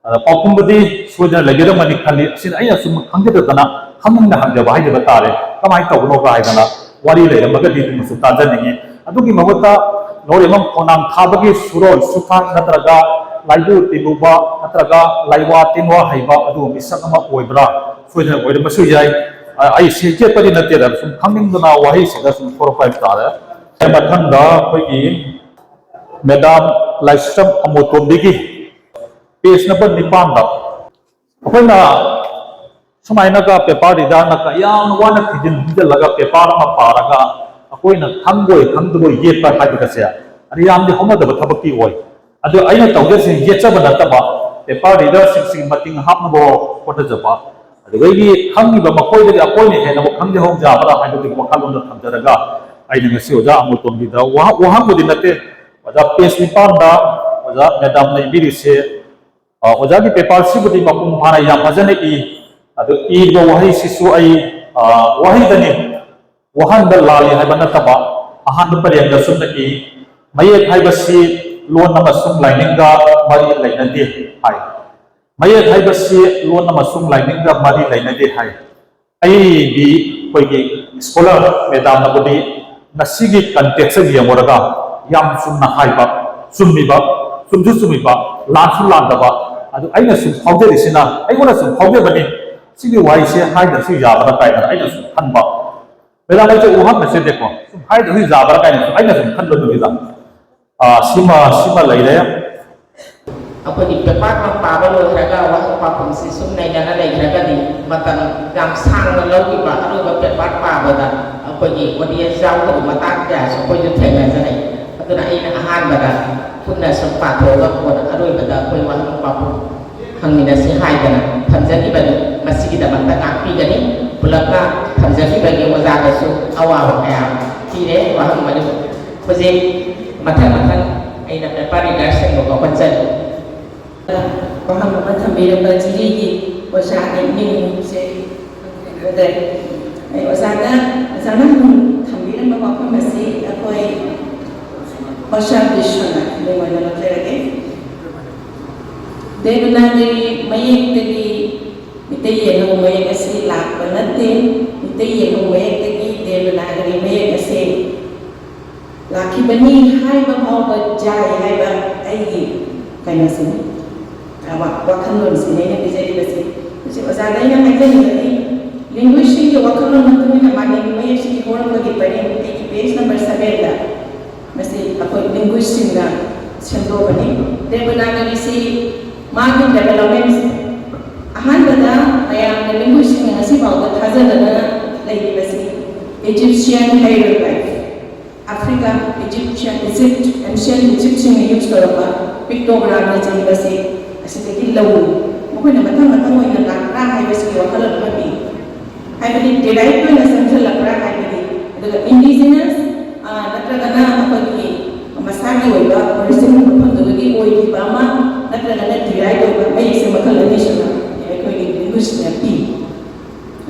ꯑꯗ ꯄꯥꯎꯈꯨꯝꯕꯗꯤ ꯁꯣꯏꯗꯅ ꯂꯩꯒꯗꯕꯅꯤ ꯈꯜꯂꯤ꯫ ꯑꯁꯤꯅ ꯑꯩꯅ ꯁꯨꯝ ꯈꯪꯖꯗꯗꯅ ꯈꯪꯅꯤꯡꯅ ꯍꯪꯖꯕ ꯍꯥꯏꯖꯕ ꯇꯥꯔꯦ꯫ ꯀꯃꯥꯏꯅ ꯇꯧꯕꯅꯣꯒ ꯍꯥꯏꯗꯅ ꯋꯥꯔꯤ ꯂꯩꯔꯝꯃꯒꯗꯤ ꯑꯗꯨꯃꯁꯨ ꯇꯥꯖꯅꯤꯡꯉꯤ꯫ ꯑꯗꯨꯒꯤ ꯃꯍꯨꯠꯇ ꯂꯧꯔꯦꯝꯕꯝ ꯈꯣꯡꯅꯥꯡ ꯊꯥꯕꯒꯤ ꯁꯨꯔꯣꯜ ꯁꯨꯊꯥꯡ ꯅꯠꯇ꯭ꯔꯒ ꯂꯥꯏꯕꯨ ꯇꯤꯜꯂꯨꯕ ꯅꯠꯇ꯭ꯔꯒ ꯂꯥꯏꯋꯥ ꯇꯤꯟꯋꯥ ꯍꯩꯕ ꯑꯗꯨꯒꯨꯝꯕ ꯃꯤꯁꯛ ꯑꯃ ꯑꯣꯏꯕ꯭ꯔꯥ? ꯁꯣꯏꯗꯅ ꯑꯣꯏꯔꯝꯕꯁꯨ ꯌꯥꯏ꯫ ꯑ, ꯑꯩ ꯁꯤ ꯌꯦꯠꯄꯗꯤ ꯅꯠꯇꯦꯗ, ꯁꯨꯝ ꯈꯪꯅꯤꯡꯗꯅ ꯋꯥꯍꯩꯁꯤꯗ ꯁꯨꯝ ꯊꯣꯔꯛꯄ ꯍꯥꯏꯕ ꯇꯥꯔꯦ꯫ ꯃꯊꯪꯗ ꯑꯩꯈꯣꯏꯒꯤ ꯃꯦꯗꯥꯝ ꯂꯥꯏꯁ꯭ꯔꯝ ꯑꯃꯣꯇꯣꯝꯕꯤꯒꯤ page number ꯅꯤꯄꯥꯟꯗ ꯑꯩꯈꯣꯏꯅ ꯁꯨꯃꯥꯏꯅꯒ paper readerꯅꯒ ꯌꯥꯝꯅ ꯋꯥꯅ ꯊꯤꯖꯤꯟ ꯊꯤꯖꯤꯜꯂꯒ paper ꯑꯃ ꯄꯥꯔꯒ ꯑꯩꯈꯣꯏꯅ ꯈꯪꯕꯣꯏ ꯈꯪꯗꯕꯣꯏ ꯌꯦꯠꯄ ꯍꯥꯏꯕꯒꯁꯦ ꯑꯗꯨ ꯌꯥꯝꯗꯤ ꯍꯧꯅꯗꯕ ꯊꯕꯛꯇꯤ ꯑꯣꯏ꯫ ꯑꯗꯨ ꯑꯩꯅ ꯇꯧꯖꯔꯤꯁꯦ ꯌꯦꯠꯆꯕ ꯅꯠꯇꯕ, paper readerꯁꯤꯡꯁꯤꯒꯤ ꯃꯇꯤꯡ ꯍꯥꯞꯅꯕ ꯍꯣꯠꯅꯖꯕ, ꯑꯗꯨꯗꯒꯤ ꯈꯪꯉꯤꯕ ꯃꯈꯣꯏꯗꯒꯤ ꯑꯩꯈꯣꯏꯅ ꯍꯦꯟꯅꯕꯨ ꯈꯪꯖꯍꯧꯖꯕ꯭ꯔꯥ ꯍꯥꯏꯕꯗꯨꯒꯤ ꯋꯥꯈꯜꯂꯣꯟꯗꯣ ꯊꯝꯖꯔꯒ ꯑꯩꯅ ꯉꯁꯤ ꯑꯣꯖꯥ ꯑꯃꯣꯇꯣꯝꯕꯤꯗ ꯋꯥꯍ-, ꯋꯥꯍꯪꯕꯨꯗꯤ ꯅꯠꯇꯦ, ꯑꯣꯖꯥ page ꯅꯤꯄꯥꯟꯗ ꯑꯣꯖꯥ ꯃꯦꯗꯥꯝꯅ ꯏꯕꯤꯔꯤꯁꯦ, ꯑ, ꯑꯣꯖꯥꯒꯤ paperꯁꯤꯕꯨꯗꯤ ꯃꯄꯨꯡ ꯐꯥꯅ ꯌꯥꯝ ꯐꯖꯅ ꯏ꯫ ꯑꯗꯨ ꯏꯔꯤꯕ ꯋꯥꯍꯩꯁꯤꯁꯨ ꯑꯩ, ꯑ, ꯋꯥꯍꯩꯗꯅꯤ, ꯋꯥꯍꯟꯕ ꯂꯥꯜꯂꯤ ꯍꯥꯏꯕ ꯅꯠꯇꯕ, ꯑꯍꯥꯟꯕ ꯄꯔꯦꯡꯗ ꯁꯨꯝꯅ ꯏ, "ꯃꯌꯦꯛ ꯍꯥꯏꯕꯁꯤ ꯂꯣꯟ ꯑꯃꯁꯨꯡ ꯂꯥꯏꯅꯤꯡꯒ ꯃꯔꯤ ꯂꯩꯅꯗꯦ" ꯍꯥꯏ꯫ "ꯃꯌꯦꯛ ꯍꯥꯏꯕꯁꯤ ꯂꯣꯟ ꯑꯃꯁꯨꯡ ꯂꯥꯏꯅꯤꯡꯒ ꯃꯔꯤ ꯂꯩꯅꯗꯦ" ꯍꯥꯏ꯫ ꯑꯩꯗꯤ ꯑꯩꯈꯣꯏꯒꯤ scholar ꯃꯦꯗꯥꯝꯅꯕꯨꯗꯤ ꯉꯁꯤꯒꯤ contextꯇ ꯌꯦꯡꯉꯨꯔꯒ ꯌꯥꯝ ꯆꯨꯝꯅ ꯍꯥꯏꯕ, ꯆꯨꯝꯃꯤꯕ, ꯆꯨꯝꯁꯨ ꯆꯨꯝꯃꯤꯕ, ꯂꯥꯟꯁꯨ ꯂꯥꯟꯗꯕ, ꯑꯗꯨ ꯑꯩꯅ ꯁꯨꯝ ꯐꯥꯎꯖꯔꯤꯁꯤꯅ, ꯑꯩꯉꯣꯟꯗ ꯁꯨꯝ ꯐꯥꯎꯖꯕꯅꯤ, ꯁꯤꯒꯤ ꯋꯥꯍꯩꯁꯦ ꯍꯥꯏꯗ꯭ꯔꯁꯨ ꯌꯥꯕꯅ ꯀꯥꯏꯅ ꯑꯩꯅ ꯁꯨꯝ ꯈꯟꯕ꯫ ꯃꯦꯗꯥꯝ, ꯑꯩꯁꯦ ꯎꯍꯟꯕꯁꯤꯗꯤꯀꯣ, ꯁꯨꯝ ꯍꯥꯏꯗ꯭ꯔꯁꯨ ꯌꯥꯕ꯭ꯔꯥ ꯀꯥꯏꯅ ꯁꯨꯝ ꯑꯩꯅ ꯁꯨꯝ ꯈꯟꯕꯗꯨꯒꯤꯗ, ꯑꯥ, ꯁꯤꯃ, ꯁꯤꯃ ꯂꯩꯔꯦ꯫ ꯑꯩꯈꯣꯏꯒꯤ paper ꯑꯃ ꯄꯥꯕ ꯂꯣꯏꯈ꯭ꯔꯒ ꯋꯥꯍꯪ ꯄꯥꯎꯈꯨꯝꯁꯤ ꯁꯨꯝ ꯅꯩꯅꯅ ꯂꯩꯈ꯭ꯔꯒꯗꯤ ꯃꯇꯝ ꯌꯥꯝ ꯁꯥꯡꯅ ꯂꯧꯈꯤꯕ ꯑꯔꯣꯏꯕ paper ꯄꯥꯕꯗ ꯑꯩꯈꯣꯏꯒꯤ audience ꯌꯥꯎꯗꯕ ꯃꯇꯥꯡ ꯀꯌꯥꯁꯨ ꯑꯩꯈꯣꯏꯁꯨ ꯊꯦꯡꯅꯖꯔꯛꯏ꯫ ꯑꯗꯨꯅ ꯑꯩꯅ ꯑꯍꯥꯟꯕꯗ ꯄꯨꯟꯅ ꯁꯨꯝ ꯄꯥꯊꯣꯛꯑꯒ ꯀꯣꯟꯅ ꯑꯔꯣꯏꯕꯗ ꯑꯩꯈꯣꯏ ꯋꯥꯍꯪ ꯄꯥꯎꯈꯨꯝ ꯍꯪꯃꯤꯟꯅꯁꯤ ꯍꯥꯏꯗꯅ ꯊꯝꯖꯈꯤꯕꯅꯤ꯫ ꯃꯁꯤꯒꯤꯗꯃꯛꯇ ꯉꯥꯛꯄꯤꯒꯅꯤ꯫ ꯄꯨꯂꯞꯅ ꯊꯝꯖꯈꯤꯕꯒꯤ ꯑꯣꯖꯥꯗꯁꯨ ꯑꯋꯥꯕ ꯀꯌꯥ ꯄꯤꯔꯦ꯫ ꯋꯥꯍꯪ ꯃꯔꯤ ꯍꯧꯖꯤꯛ ꯃꯊꯪ ꯃꯊꯪ ꯑꯩꯅ paper readerꯁꯤꯡꯕꯨ ꯀꯧꯈꯠꯆꯔꯤ꯫ ꯋꯥꯍꯪ ꯑꯃ ꯊꯝꯕꯤꯔꯝꯕ ꯖꯤꯔꯤꯒꯤ ꯑꯣꯖꯥꯒꯤ ꯃꯤꯡꯁꯦ ꯈꯪꯖꯗ꯭ꯔꯦ꯫ ꯑꯩ ꯑꯣꯖꯥꯅ, ꯑꯣꯖꯥꯅ ꯊꯝꯕꯤꯔꯝꯕ ꯋꯥꯐꯝ ꯑꯁꯤ ꯑꯩꯈꯣꯏ ꯄꯁꯥ ꯕꯤꯁ꯭ꯋꯅꯥꯊ ꯃꯤꯡ ꯑꯣꯏꯅ ꯂꯧꯖꯔꯒꯦ꯫ ꯗꯦꯕꯅꯥꯒꯔꯤ ꯃꯌꯦꯛꯇꯒꯤ ꯃꯤꯇꯩ ꯌꯦꯛꯅꯕ ꯃꯌꯦꯛ ꯑꯁꯤ ꯂꯥꯛꯄ ꯅꯠꯇꯦ꯫ ꯃꯤꯇꯩ ꯌꯦꯛꯅꯕ ꯃꯌꯦꯛꯇꯒꯤ ꯗꯦꯕꯅꯥꯒꯔꯤ ꯃꯌꯦꯛ ꯑꯁꯤ ꯂꯥꯛꯈꯤꯕꯅꯤ ꯍꯥꯏꯕ ꯐꯥꯎꯕ ꯖꯥꯏ ꯍꯥꯏꯕ ꯑꯩꯒꯤ ꯀꯩꯅꯣꯁꯤꯅꯤ꯫ ꯋꯥꯈꯜꯂꯣꯟꯁꯤꯅꯤ ꯑꯩꯅ ꯄꯤꯖꯔꯤꯕꯁꯤ꯫ ꯍꯧꯖꯤꯛ ꯑꯣꯖꯥꯗ ꯑꯩꯅ ꯍꯥꯏꯖꯅꯤꯡꯕꯗꯤ, ꯂꯤꯡꯒ꯭ꯋꯤꯁꯁꯤꯡꯒꯤ ꯋꯥꯈꯜꯂꯣꯟ ꯃꯇꯨꯡ ꯏꯟꯅ ꯃꯥꯂꯦꯝꯒꯤ ꯃꯌꯦꯛꯁꯤꯡꯒꯤ ꯍꯧꯔꯛꯄꯒꯤ ꯄꯔꯤꯡ ꯑꯩꯒꯤ ꯄꯦꯖ ꯅꯝꯕꯔ ꯁꯚꯦꯟꯗ ꯃꯁꯤ ꯑꯩꯈꯣꯏ ꯂꯤꯡꯒ꯭ꯋꯤꯁꯁꯤꯡꯅ ꯁꯦꯝꯗꯣꯛꯄꯅꯤ꯫ ꯗꯦꯕꯅꯥꯒꯔꯤꯁꯤ ꯃꯥꯒꯤ ꯗꯦꯕꯂꯞꯃꯦꯟ, ꯑꯍꯥꯟꯕꯗ ꯃꯌꯥꯝꯅ ꯂꯤꯡꯒ꯭ꯋꯤꯁꯁꯤꯡꯅ ꯉꯁꯤ ꯐꯥꯎꯕ ꯊꯥꯖꯗꯅ ꯂꯩꯔꯤꯕꯁꯤ Egyptian hieroglyph, Africa, Egyptian, Egypt, ancient ꯏꯖꯤꯞꯁꯤꯡꯅ ꯌꯨꯁ ꯇꯧꯔꯛꯄ ꯄꯤꯛꯇꯣꯒ꯭ꯔꯥꯝꯅꯆꯤꯡꯕꯁꯤ ꯑꯁꯤꯗꯒꯤ ꯂꯧꯏ꯫ ꯃꯈꯣꯏꯅ ꯃꯊꯪ ꯃꯊꯪ ꯑꯣꯏꯅ ꯂꯥꯛꯄ꯭ꯔꯥ ꯍꯥꯏꯕꯁꯤꯒꯤ ꯋꯥꯈꯜꯂꯣꯟ ꯑꯃ ꯄꯤ꯫ ꯍꯥꯏꯕꯗꯤ ꯗꯤꯔꯥꯏꯚ ꯑꯣꯏꯅ ꯆꯪꯁꯤꯜꯂꯛꯄ꯭ꯔꯥ ꯍꯥꯏꯕꯗꯤ, ꯑꯗꯨꯒ ꯏꯟꯗꯤꯖꯤꯅꯁ ꯅꯠꯇ꯭ꯔꯒꯅ ꯑꯩꯈꯣꯏꯒꯤ ꯃꯁꯥꯒꯤ ꯑꯣꯏꯕ ꯑꯣꯔꯤꯖꯤꯅꯦꯜ ꯃꯐꯝꯗꯨꯗꯒꯤ ꯑꯣꯏꯈꯤꯕ ꯑꯃ ꯅꯠꯇ꯭ꯔꯒꯅ ꯗꯤꯔꯥꯏꯚ ꯑꯣꯏꯕ ꯃꯌꯦꯛꯁꯦ ꯃꯈꯜ ꯑꯅꯤ ꯁꯨꯅ ꯑꯩꯈꯣꯏꯒꯤ ꯂꯤꯡꯒ꯭ꯋꯤꯁꯅ ꯄꯤ꯫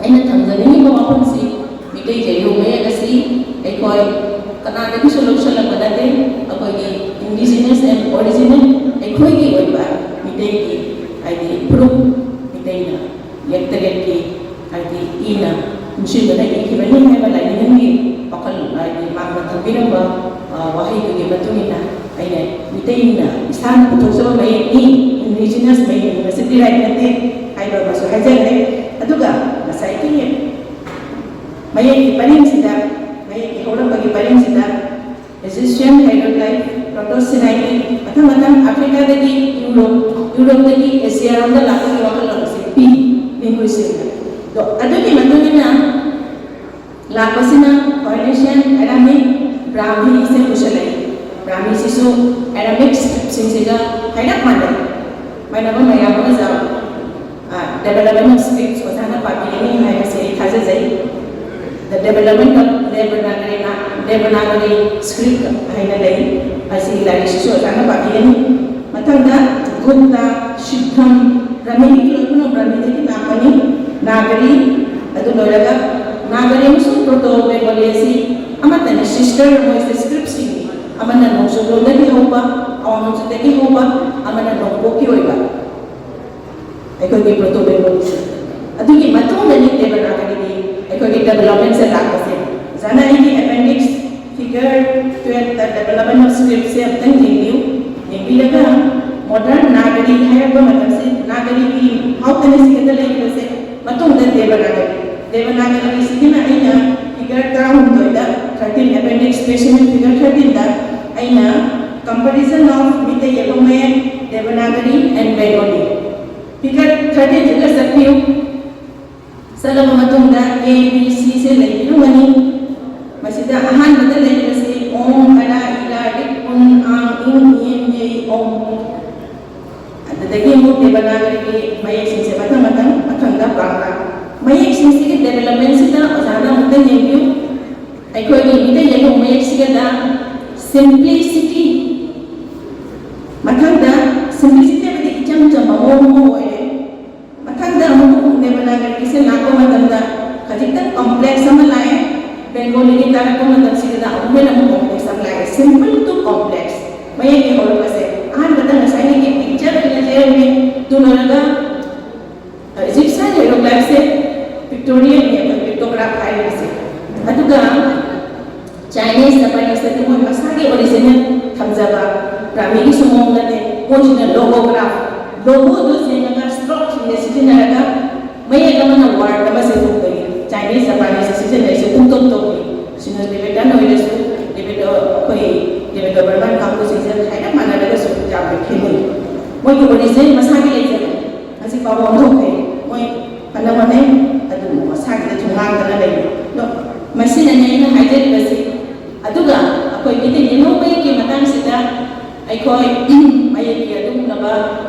ꯑꯩꯅ ꯊꯝꯖꯅꯤꯡꯉꯤꯕ ꯋꯥꯐꯝꯁꯤ, ꯃꯤꯇꯩ ꯌꯦꯛꯅꯕ ꯃꯌꯦꯛ ꯑꯁꯤ ꯑꯩꯈꯣꯏ ꯀꯅꯥꯗꯒꯤꯁꯨ ꯂꯧꯁꯤꯜꯂꯛꯄ ꯅꯠꯇꯦ꯫ ꯑꯩꯈꯣꯏꯒꯤ ꯏꯟꯗꯤꯖꯤꯅꯁ ꯑꯦꯟ ꯑꯣꯔꯤꯖꯤꯅꯦꯜ ꯑꯩꯈꯣꯏꯒꯤ ꯑꯣꯏꯕ ꯃꯤꯇꯩꯒꯤ, ꯍꯥꯏꯗꯤ ꯐꯨꯔꯨꯞ ꯃꯤꯇꯩꯅ ꯌꯦꯛ ꯇꯔꯦꯠꯀꯤ, ꯍꯥꯏꯗꯤ ꯏꯅ ꯅꯨꯡꯁꯤꯕꯅ ꯏꯈꯤꯕꯅꯤ ꯍꯥꯏꯕ ꯂꯥꯏꯅꯤꯡꯒꯤ ꯋꯥꯈꯜ, ꯍꯥꯏꯗꯤ ꯃꯥꯡꯗ ꯊꯝꯕꯤꯔꯝꯕ, ꯑ, ꯋꯥꯍꯩꯗꯨꯒꯤ ꯃꯇꯨꯡ ꯏꯟꯅ ꯑꯩꯅ ꯃꯤꯇꯩꯅ ꯏꯁꯥꯅ ꯄꯨꯊꯣꯛꯆꯕ ꯃꯌꯦꯛꯅꯤ, ꯏꯟꯗꯤꯖꯤꯅꯁ ꯃꯌꯦꯛꯅꯤ, ꯃꯁꯤ ꯗꯤꯔꯥꯏꯚ ꯅꯠꯇꯦ ꯍꯥꯏꯕ ꯑꯃꯁꯨ ꯍꯥꯏꯖꯈ꯭ꯔꯦ꯫ ꯑꯗꯨꯒ ꯉꯁꯥꯏꯒꯤ ꯃꯌꯦꯛꯀꯤ ꯄꯔꯤꯡꯁꯤꯗ, ꯃꯌꯦꯛꯀꯤ ꯍꯧꯔꯛꯄꯒꯤ ꯄꯔꯤꯡꯁꯤꯗ ꯏꯖꯤꯞꯁꯤꯌꯥꯟ ꯍꯥꯏꯔꯣꯒ꯭ꯂꯥꯏꯐ, ꯄ꯭ꯔꯣꯇꯣ ꯁꯤꯅꯥꯏꯇꯤꯛ, ꯃꯊꯪ ꯃꯊꯪ ꯑꯐ꯭ꯔꯤꯀꯥꯗꯒꯤ ꯌꯨꯔꯣꯞ, ꯌꯨꯔꯣꯞꯇꯒꯤ ꯑꯦꯁꯤꯌꯥꯔꯣꯝꯗ ꯂꯥꯛꯄꯒꯤ ꯋꯥꯈꯜꯂꯣꯟ ꯑꯁꯤ ꯄꯤ ꯂꯤꯡꯒ꯭ꯋꯤꯁꯁꯤꯡꯅ꯫ ꯑꯗꯣ ꯑꯗꯨꯒꯤ ꯃꯇꯨꯡ ꯏꯟꯅ ꯂꯥꯛꯄꯁꯤꯅ ꯐꯣꯏꯅꯤꯁꯤꯌꯥꯟ, ꯑꯦꯔꯥꯃꯤꯛ, ꯕ꯭ꯔꯥꯍꯃꯤꯁꯦ ꯄꯨꯁꯜꯂꯛꯏ꯫ ꯕ꯭ꯔꯥꯍꯃꯤꯁꯤꯁꯨ ꯑꯦꯔꯥꯃꯤꯛ ꯁ꯭ꯀ꯭ꯔꯤꯞꯁꯤꯡꯁꯤꯒ ꯍꯥꯏꯔꯞ ꯃꯥꯟꯅꯩ꯫ ꯃꯥꯟꯅꯕ ꯃꯌꯥꯝ ꯑꯃ ꯌꯥꯎꯏ꯫ ꯗꯦꯕꯂꯞꯃꯦꯟ ꯑꯣꯐ ꯁ꯭ꯀ꯭ꯔꯤꯞꯁ ꯑꯣꯖꯥꯅ ꯄꯥꯕꯤꯒꯅꯤ ꯍꯥꯏꯕꯁꯦ ꯑꯩ ꯊꯥꯖꯖꯩ꯫ The Development of Devanagari, Devanagari Script ꯍꯥꯏꯅ ꯂꯩ꯫ ꯃꯁꯤꯒꯤ ꯂꯥꯏꯔꯤꯛꯁꯤꯁꯨ ꯑꯣꯖꯥꯅ ꯄꯥꯕꯤꯒꯅꯤ꯫ ꯃꯊꯪꯗ ꯒꯨꯞꯇ, ꯁꯤꯗ꯭ꯙꯝ, ꯕ꯭ꯔꯥꯍꯃꯤꯗꯒꯤ ꯂꯣꯏꯅꯃꯛ ꯕ꯭ꯔꯥꯍꯃꯤꯗꯒꯤ ꯂꯥꯛꯄꯅꯤ꯫ ꯅꯥꯒꯔꯤ, ꯑꯗꯨ ꯂꯣꯏꯔꯒ ꯅꯥꯒꯔꯤ ꯑꯃꯁꯨꯡ ꯄ꯭ꯔꯣꯇꯣ ꯕꯦꯡꯒꯣꯂꯤ ꯑꯁꯤ ꯑꯃꯠꯇꯅꯤ, ꯁꯤꯁꯇꯔ ꯃꯣꯏꯁꯦ ꯁ꯭ꯀ꯭ꯔꯤꯞꯁꯤꯡꯅꯤ꯫ ꯑꯃꯅ ꯅꯣꯡꯆꯨꯞꯂꯣꯝꯗꯒꯤ ꯍꯧꯕ, ꯑꯋꯥꯡ ꯅꯣꯡꯆꯨꯞꯇꯒꯤ ꯍꯧꯕ, ꯑꯃꯅ ꯅꯣꯡꯄꯣꯛꯀꯤ ꯑꯣꯏꯕ ꯑꯩꯈꯣꯏꯒꯤ ꯄ꯭ꯔꯣꯇꯣ ꯕꯦꯡꯒꯣꯂꯤꯁꯦ꯫ ꯑꯗꯨꯒꯤ ꯃꯇꯨꯡꯗꯅꯤ ꯗꯦꯕꯅꯥꯒꯔꯤꯒꯤ ꯑꯩꯈꯣꯏꯒꯤ ꯗꯦꯕꯂꯞꯃꯦꯟꯁꯦ ꯂꯥꯛꯄꯁꯦ꯫ ꯑꯣꯖꯥꯅ ꯑꯩꯒꯤ ꯑꯦꯄꯦꯟꯗꯤꯛꯁ ꯐꯤꯒꯔ ꯇꯨꯌꯦꯜꯐꯇ ꯗꯦꯕꯂꯞꯃꯦꯟ ꯑꯣꯐ ꯁ꯭ꯀ꯭ꯔꯤꯞꯁꯦ ꯑꯃꯨꯛꯇꯪ ꯌꯦꯡꯕꯤꯌꯨ꯫ ꯌꯦꯡꯕꯤꯔꯒ ꯃꯣꯗꯔꯟ ꯅꯥꯒꯔꯤ ꯍꯥꯏꯔꯛꯄ ꯃꯇꯝꯁꯦ, ꯅꯥꯒꯔꯤꯒꯤ ꯍꯥꯎꯇꯅ ꯁꯤꯒꯗ ꯂꯩꯔꯤꯕꯁꯦ, ꯃꯇꯨꯡꯗ ꯗꯦꯕꯅꯥꯒꯔꯤ꯫ ꯗꯦꯕꯅꯥꯒꯔꯤꯁꯤꯒꯤꯅ ꯑꯩꯅ ꯐꯤꯒꯔ ꯇꯔꯥꯍꯨꯝꯗꯣꯏꯗ, ꯊꯥꯔꯇꯤꯟ, ꯑꯦꯄꯦꯟꯗꯤꯛꯁ ꯁ꯭ꯄꯦꯁꯤꯃꯦꯟ ꯐꯤꯒꯔ ꯊꯥꯔꯇꯤꯟꯗ ꯑꯩꯅ comparison of ꯃꯤꯇꯩ ꯌꯦꯛꯄ ꯃꯌꯦꯛ, Devanagari and Bengali꯫ ꯐꯤꯒꯔ ꯊꯥꯔꯇꯤꯟꯁꯤꯗ ꯆꯠꯄꯤꯌꯨ꯫ ꯆꯠꯂꯕ ꯃꯇꯨꯡꯗ ꯑꯦ ꯕꯤ ꯁꯤꯁꯦ ꯂꯩꯕꯤꯔꯝꯒꯅꯤ꯫ ꯃꯁꯤꯗ ꯑꯍꯥꯟꯕꯗ ꯂꯩꯔꯤꯕꯁꯤ ꯑꯣꯝ, ꯑꯔꯥ, ꯏꯔꯥ, ꯔꯤꯛ, ꯎꯟ, ꯑꯥꯡ, ꯏꯪ, ꯏꯌꯦꯟ, ꯌꯩ, ꯑꯣꯝ꯫ ꯑꯗꯨꯗꯒꯤ ꯑꯃꯨꯛ ꯗꯦꯕꯅꯥꯒꯔꯤꯒꯤ ꯃꯌꯦꯛꯁꯤꯡꯁꯦ ꯃꯊꯪ ꯃꯊꯪ, ꯃꯊꯪꯗ ꯄꯥꯡꯅ꯫ ꯃꯌꯦꯛꯁꯤꯡꯁꯤꯒꯤ ꯗꯦꯕꯂꯞꯃꯦꯟꯁꯤꯗ ꯑꯣꯖꯥꯅ ꯑꯃꯨꯛꯇ ꯌꯦꯡꯕꯤꯌꯨ꯫ ꯑꯩꯈꯣꯏꯒꯤ ꯃꯤꯇꯩ ꯌꯦꯛꯄ ꯃꯌꯦꯛꯁꯤꯒꯗ ꯁꯤꯝꯄ꯭ꯂꯤꯁꯤꯇꯤ, ꯃꯊꯪꯗ ꯁꯤꯝꯄ꯭ꯂꯤꯁꯤꯇꯤ ꯍꯥꯏꯕꯗꯤ ꯏꯆꯝ ꯆꯝꯕ ꯃꯑꯣꯡ ꯑꯃ ꯑꯣꯏꯔꯦ꯫ ꯃꯊꯪꯗ ꯑꯃꯨꯛ ꯗꯦꯕꯅꯥꯒꯔꯤꯒꯤꯁꯦ ꯂꯥꯛꯄ ꯃꯇꯝꯗ ꯈꯖꯤꯛꯇꯪ ꯀꯣꯝꯄ꯭ꯂꯦꯛꯁ ꯑꯃ ꯂꯥꯛꯑꯦ꯫ ꯕꯦꯡꯒꯣꯂꯤꯒꯤ ꯇꯥꯔꯛꯄ ꯃꯇꯝꯁꯤꯗ ꯑꯃꯨꯛ ꯍꯦꯟꯅ ꯑꯃꯨꯛ ꯀꯣꯝꯄ꯭ꯂꯦꯛꯁ ꯑꯃ ꯂꯥꯛꯑꯦ꯫ Simple to complex. ꯃꯌꯦꯛꯀꯤ ꯍꯧꯔꯛꯄꯁꯦ ꯑꯍꯥꯟꯕꯗ ꯉꯁꯥꯏꯒꯤ ꯄꯤꯛꯆꯔ ꯑꯣꯏꯅ ꯆꯦꯔꯝꯃꯤ꯫ ꯑꯗꯨ ꯂꯣꯏꯔꯒ ꯏꯖꯤꯞꯁꯤꯌꯟ ꯍꯦꯔꯣꯒ꯭ꯂꯥꯏꯐꯁꯦ ꯄꯤꯛꯇꯣꯔꯤꯌꯦꯜꯅꯤ, ꯑꯩꯈꯣꯏ ꯄꯤꯛꯇꯣꯒ꯭ꯔꯥꯐ ꯍꯥꯏꯔꯤꯕꯁꯦ꯫ ꯑꯗꯨꯒ ꯆꯥꯏꯅꯤꯁ, ꯖꯄꯥꯅꯤꯁꯇꯗꯤ ꯃꯣꯏ ꯃꯁꯥꯒꯤ ꯑꯣꯔꯤꯖꯤꯅꯦꯜ ꯊꯝꯖꯕ ꯕ꯭ꯔꯥꯍꯃꯤꯒꯤꯁꯨ ꯃꯑꯣꯡ ꯅꯠꯇꯦ꯫ ꯃꯣꯏꯁꯤꯅ ꯂꯣꯒꯣꯒ꯭ꯔꯥꯐ, ꯂꯣꯒꯣꯗꯨ ꯁꯦꯡꯉꯒ ꯁ꯭ꯇ꯭ꯔꯣꯛꯁꯤꯡꯁꯦ ꯁꯤꯖꯤꯟꯅꯔꯒ ꯃꯌꯦꯛ ꯑꯃꯅ ꯋꯥꯔꯗ ꯑꯃ ꯁꯦꯝꯗꯣꯛꯄꯒꯤ꯫ Chinese, Japanese ꯁꯤꯖꯤꯟꯅꯔꯤꯁꯦ ꯄꯨꯡꯇꯣꯞ ꯇꯣꯞꯄꯤ꯫ ꯁꯤꯅ ꯇꯤꯕꯦꯇꯟ ꯑꯣꯏꯔꯁꯨ, ꯇꯤꯕꯦꯇꯣ, ꯑꯩꯈꯣꯏ ꯇꯤꯕꯦꯇꯣ ꯕꯔꯃꯟ ꯀꯥꯡꯕꯨꯁꯤꯡꯁꯦ ꯍꯥꯏꯔꯞ ꯃꯥꯟꯅꯔꯒꯁꯨ ꯌꯥꯝꯅ ꯈꯦꯠꯅꯩ꯫ ꯃꯣꯏꯒꯤ ꯑꯣꯔꯤꯖꯤꯟ ꯃꯁꯥꯒꯤ ꯂꯩꯖꯕ ꯃꯁꯤ ꯄꯥꯎ ꯑꯣꯟꯊꯣꯛꯇꯦ꯫ ꯃꯣꯏ ꯐꯅ ꯍꯣꯠꯅꯩ, ꯑꯗꯨꯕꯨ ꯃꯁꯥꯒꯤꯗ ꯊꯣꯡꯒꯥꯟꯗꯅ ꯂꯩꯕ꯫ ꯑꯗꯣ ꯃꯁꯤꯅꯅꯦ ꯑꯩꯅ ꯍꯥꯏꯖꯔꯤꯕꯁꯤ꯫ ꯑꯗꯨꯒ ꯑꯩꯈꯣꯏ ꯃꯤꯇꯩ ꯌꯦꯜꯍꯧ ꯃꯌꯦꯛꯀꯤ ꯃꯇꯥꯡꯁꯤꯗ ꯑꯩꯈꯣꯏ ꯃꯌꯦꯛꯀꯤ ꯑꯗꯨꯒꯨꯝꯂꯕ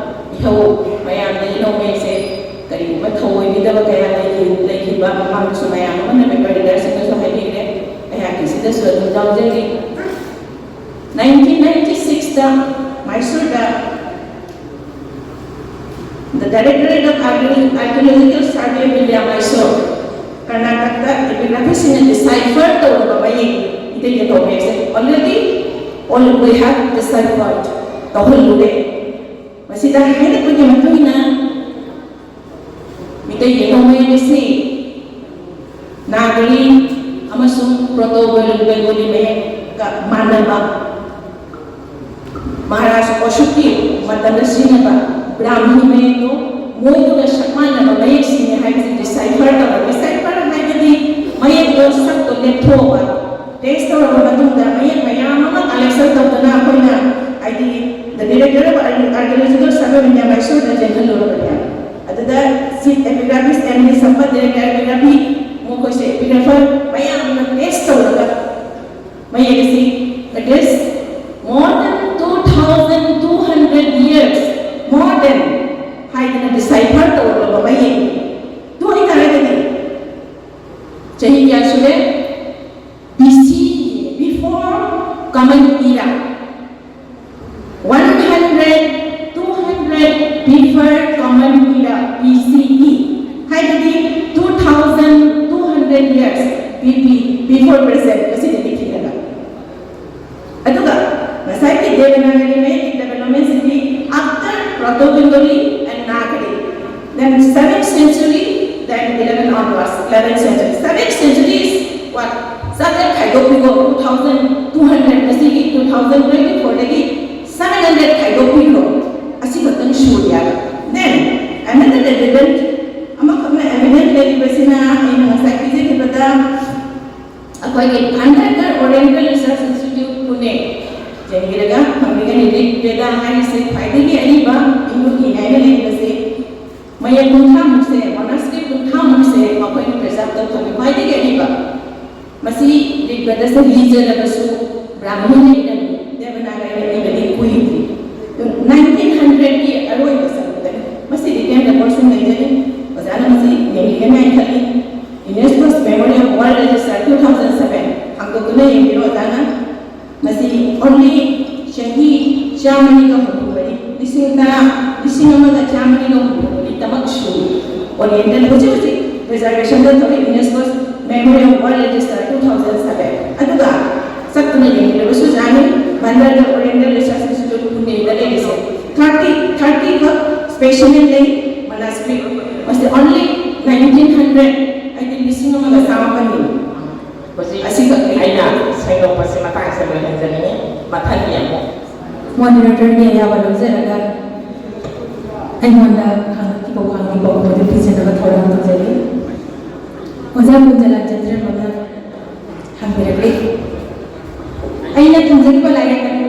ꯏꯍꯧ ꯃꯌꯥꯝꯗ ꯌꯦꯜꯍꯧ ꯃꯌꯦꯛꯁꯦ ꯀꯔꯤꯒꯨꯝꯕ ꯊꯧꯑꯣꯏꯕꯤꯗꯕ ꯀꯌꯥ ꯂꯩꯈꯤ-, ꯂꯩꯈꯤꯕ ꯃꯃꯥꯡꯗꯁꯨ ꯃꯌꯥꯝ ꯑꯃꯅ ꯄꯦꯄꯔ ꯔꯤꯗꯔꯁꯤꯡꯅꯁꯨ ꯍꯥꯏꯕꯤꯈ꯭ꯔꯦ, ꯑꯩꯍꯥꯛꯀꯤꯁꯤꯗꯁꯨ ꯑꯗꯨꯝ ꯌꯥꯎꯖꯔꯤ꯫ ꯅꯥꯏꯟꯇꯤꯟ ꯅꯥꯏꯟꯇꯤ ꯁꯤꯛꯁꯇ ꯃꯥꯏꯁꯨꯔꯗ The Directorate of Archaeological Survey of India, Mysore, ꯀꯔꯅꯥꯇꯀꯗ ꯑꯦꯄꯤꯒ꯭ꯔꯥꯐꯤꯁꯁꯤꯡꯅ ꯗꯤꯁꯥꯏꯐꯔ ꯇꯧꯔꯕ ꯃꯌꯦꯛ ꯃꯤꯇꯩ ꯌꯦꯛꯄ ꯃꯌꯦꯛꯁꯦ already All we have deciphered, ꯇꯧꯍꯜꯂꯨꯔꯦ꯫ ꯃꯁꯤꯗ ꯍꯥꯏꯔꯛꯄꯒꯤ ꯃꯇꯨꯡ ꯏꯟꯅ ꯃꯤꯇꯩ ꯌꯦꯛꯂꯣꯟ ꯃꯌꯦꯛ ꯑꯁꯤ ꯅꯥꯒꯔꯤ ꯑꯃꯁꯨꯡ ꯄ꯭ꯔꯣꯇꯣ ꯕꯦꯡꯒꯣꯂꯤ ꯃꯌꯦꯛꯀ ꯃꯥꯟꯅꯕ, ꯃꯍꯥꯔꯥꯖ ꯑꯣꯁꯣꯛꯀꯤ ꯃꯇꯝꯗ ꯁꯤꯖꯤꯟꯅꯕ ꯕ꯭ꯔꯥꯍꯃꯤ ꯃꯌꯦꯛꯇꯣ ꯃꯣꯏꯗꯨꯒ ꯁꯛ ꯃꯥꯟꯅꯕ ꯃꯌꯦꯛꯁꯤꯡꯅꯤ ꯍꯥꯏꯕꯁꯤ decipher ꯇꯧꯕ꯫ Decipher ꯍꯥꯏꯕꯗꯤ ꯃꯌꯦꯛꯇꯣ, ꯁꯛꯇꯣ ꯂꯦꯞꯊꯣꯛꯑꯕ, trace ꯇꯧꯔꯕ ꯃꯇꯨꯡꯗ ꯃꯌꯦꯛ ꯃꯌꯥꯝ ꯑꯃ collection ꯇꯧꯗꯅ ꯑꯩꯈꯣꯏꯅ, ꯍꯥꯏꯗꯤ, the Director of Archaeological Survey of India, ꯃꯩꯁꯨꯔꯗ ꯆꯦꯟꯍꯜꯂꯨꯔꯕꯅꯦ꯫ ꯑꯗꯨꯗ Chief Epigraphist and his Sampat Director Epigraphy, ꯃꯈꯣꯏꯁꯦ epigrapher ꯃꯌꯥꯝꯅ trace ꯇꯧꯔꯒ ꯃꯌꯦꯛ ꯑꯁꯤ, it is more than two thousand two hundred years, more than ꯍꯥꯏꯗꯅ decipher ꯇꯧꯔꯕ ꯃꯌꯦꯛ꯫ ꯑꯗꯨ ꯑꯣꯏꯇꯥꯔꯒꯗꯤ ꯆꯍꯤ ꯀꯌꯥ ꯁꯨꯔꯦ? B C, before Common Era. One hundred, two hundred before Common Era, B C E, ꯍꯥꯏꯕꯗꯤ two thousand two hundred years B B, before present, ꯃꯁꯤꯗꯒꯤ ꯊꯤꯔꯒ꯫ ꯑꯗꯨꯒ ꯉꯁꯥꯏꯒꯤ Devanagari ꯃꯌꯦꯛꯀꯤ development CD after Proto Bengali and Nagari, then seventh century, then eleven onwards, eleventh century. Seventh century is what? ꯆꯥꯇ꯭ꯔꯦꯠ ꯈꯥꯏꯗꯣꯛꯄꯤꯔꯣ, two thousand two hundred, ꯉꯁꯤꯒꯤ two thousand twenty-four ꯗꯒꯤ seven hundred ꯈꯥꯏꯗꯣꯛꯄꯤꯈ꯭ꯔꯣ, ꯑꯁꯤ ꯈꯛꯇꯪ ꯁꯨꯔꯦ ꯍꯥꯏꯕ꯫ Then another evident, ꯑꯃꯈꯛꯅ evident ꯂꯩꯔꯤꯕꯁꯤꯅ ꯑꯩꯅ ꯉꯁꯥꯏ ꯄꯤꯖꯈꯤꯕꯗ ꯑꯩꯈꯣꯏꯒꯤ Bhandarkar Oriental Research Institute, Pune, ꯌꯦꯡꯕꯤꯔꯒ ꯐꯪꯕꯤꯒꯅꯤ꯫ ꯔꯤꯛ ꯕꯦꯗꯥ ꯍꯥꯏꯔꯤꯁꯦ ꯈ꯭ꯋꯥꯏꯗꯒꯤ ꯑꯔꯤꯕ ꯍꯤꯟꯗꯨꯒꯤ ꯍꯥꯏꯅ ꯂꯩꯔꯤꯕꯁꯦ ꯃꯌꯦꯛ ꯀꯨꯟꯊ꯭ꯔꯥꯃꯨꯛꯁꯦ, manuscript ꯀꯨꯟꯊ꯭ꯔꯥꯃꯨꯛꯁꯦ ꯃꯈꯣꯏꯅ preserve ꯇꯧꯊꯣꯛꯏ, ꯈ꯭ꯋꯥꯏꯗꯒꯤ ꯑꯔꯤꯕ꯫ ꯃꯁꯤ ꯔꯤꯛ ꯕꯦꯗꯁꯦ ꯂꯤꯖꯔꯕꯁꯨ ꯕ꯭ꯔꯥꯍꯃꯟꯅ ꯏꯔꯝꯃꯤ, ꯗꯦꯕꯅꯥꯒꯔꯤꯅ ꯏꯕꯗꯤ ꯀꯨꯏꯗ꯭ꯔꯤ꯫ Nineteen hundred ꯀꯤ ꯑꯔꯣꯏꯕ ꯁꯔꯨꯛꯇꯅꯤ꯫ ꯃꯁꯤꯗꯤ ꯀꯦꯝ ꯔꯦꯀꯣꯔꯗꯁꯨ ꯂꯩꯖꯔꯤ꯫ ꯑꯣꯖꯥꯅ ꯃꯁꯤ ꯌꯦꯡꯕꯤꯒꯅꯤ ꯍꯥꯏꯅ ꯈꯜꯂꯤ꯫ UNESCO's Memory of World Register two thousand seven, ꯍꯥꯡꯗꯣꯛꯇꯨꯅ ꯌꯦꯡꯕꯤꯔꯣ ꯑꯣꯖꯥꯅ꯫ ꯃꯁꯤ only ꯆꯍꯤ ꯆꯥꯝꯃꯔꯤꯒ ꯍꯨꯝꯐꯨ ꯃꯔꯤ, ꯂꯤꯁꯤꯡ ꯇꯔꯥ, ꯂꯤꯁꯤꯡ ꯑꯃꯒ ꯆꯥꯝꯃꯔꯤꯒ ꯍꯨꯝꯐꯨ ꯃꯔꯤꯇꯃꯛ ꯁꯨꯔꯤ꯫ Oriental ꯍꯧꯖꯤꯛ ꯍꯧꯖꯤꯛ preservationꯗ ꯊꯣꯛꯏ, UNESCO's Memory of World Register two thousand seven꯫ ꯑꯗꯨꯒ ꯆꯠꯇꯨꯅ ꯌꯦꯡꯕꯤꯔꯕꯁꯨ ꯌꯥꯅꯤ꯫ under the Oriental Research Institute Pune ꯗ ꯂꯩꯔꯤꯁꯦ ꯊꯥꯔꯇꯤ ꯊꯥꯔꯇꯤ ꯈꯛ specimen ꯂꯩ ꯃꯅꯥꯁꯀ꯭ꯔꯤꯠ꯫ ꯃꯁꯤ only nineteen hundred, ꯍꯥꯏꯗꯤ ꯂꯤꯁꯤꯡ ꯑꯃꯒ ꯆꯥꯃꯥꯄꯟꯅꯤ꯫ ꯍꯧꯖꯤꯛ ꯑꯁꯤꯈꯛ ꯑꯩꯅ ꯁꯦꯡꯗꯣꯛꯄꯁꯤ ꯃꯇꯥꯡꯁꯤꯗ ꯂꯣꯏꯍꯟꯖꯅꯤꯡꯉꯤ꯫ ꯃꯊꯪꯒꯤ ꯑꯃꯨꯛ Moderator ꯒꯤ ꯑꯌꯥꯕ ꯂꯧꯖꯔꯒ ꯑꯩꯉꯣꯟꯗ ꯍꯪꯉꯛꯈꯤꯕ ꯋꯥꯍꯪꯒꯤ ꯄꯥꯎꯈꯨꯝ ꯑꯗꯨ ꯄꯤꯖꯅꯕ ꯊꯧꯔꯥꯡ ꯇꯧꯖꯔꯤ꯫ ꯑꯣꯖꯥ ꯀꯨꯟꯖꯂꯥꯜ ꯆꯟꯗ꯭ꯔꯃꯅ ꯍꯪꯕꯤꯔꯛꯂꯤ꯫ ꯑꯩꯅ ꯊꯝꯖꯔꯤꯕ ꯂꯥꯏꯔꯤꯛ ꯑꯗꯨ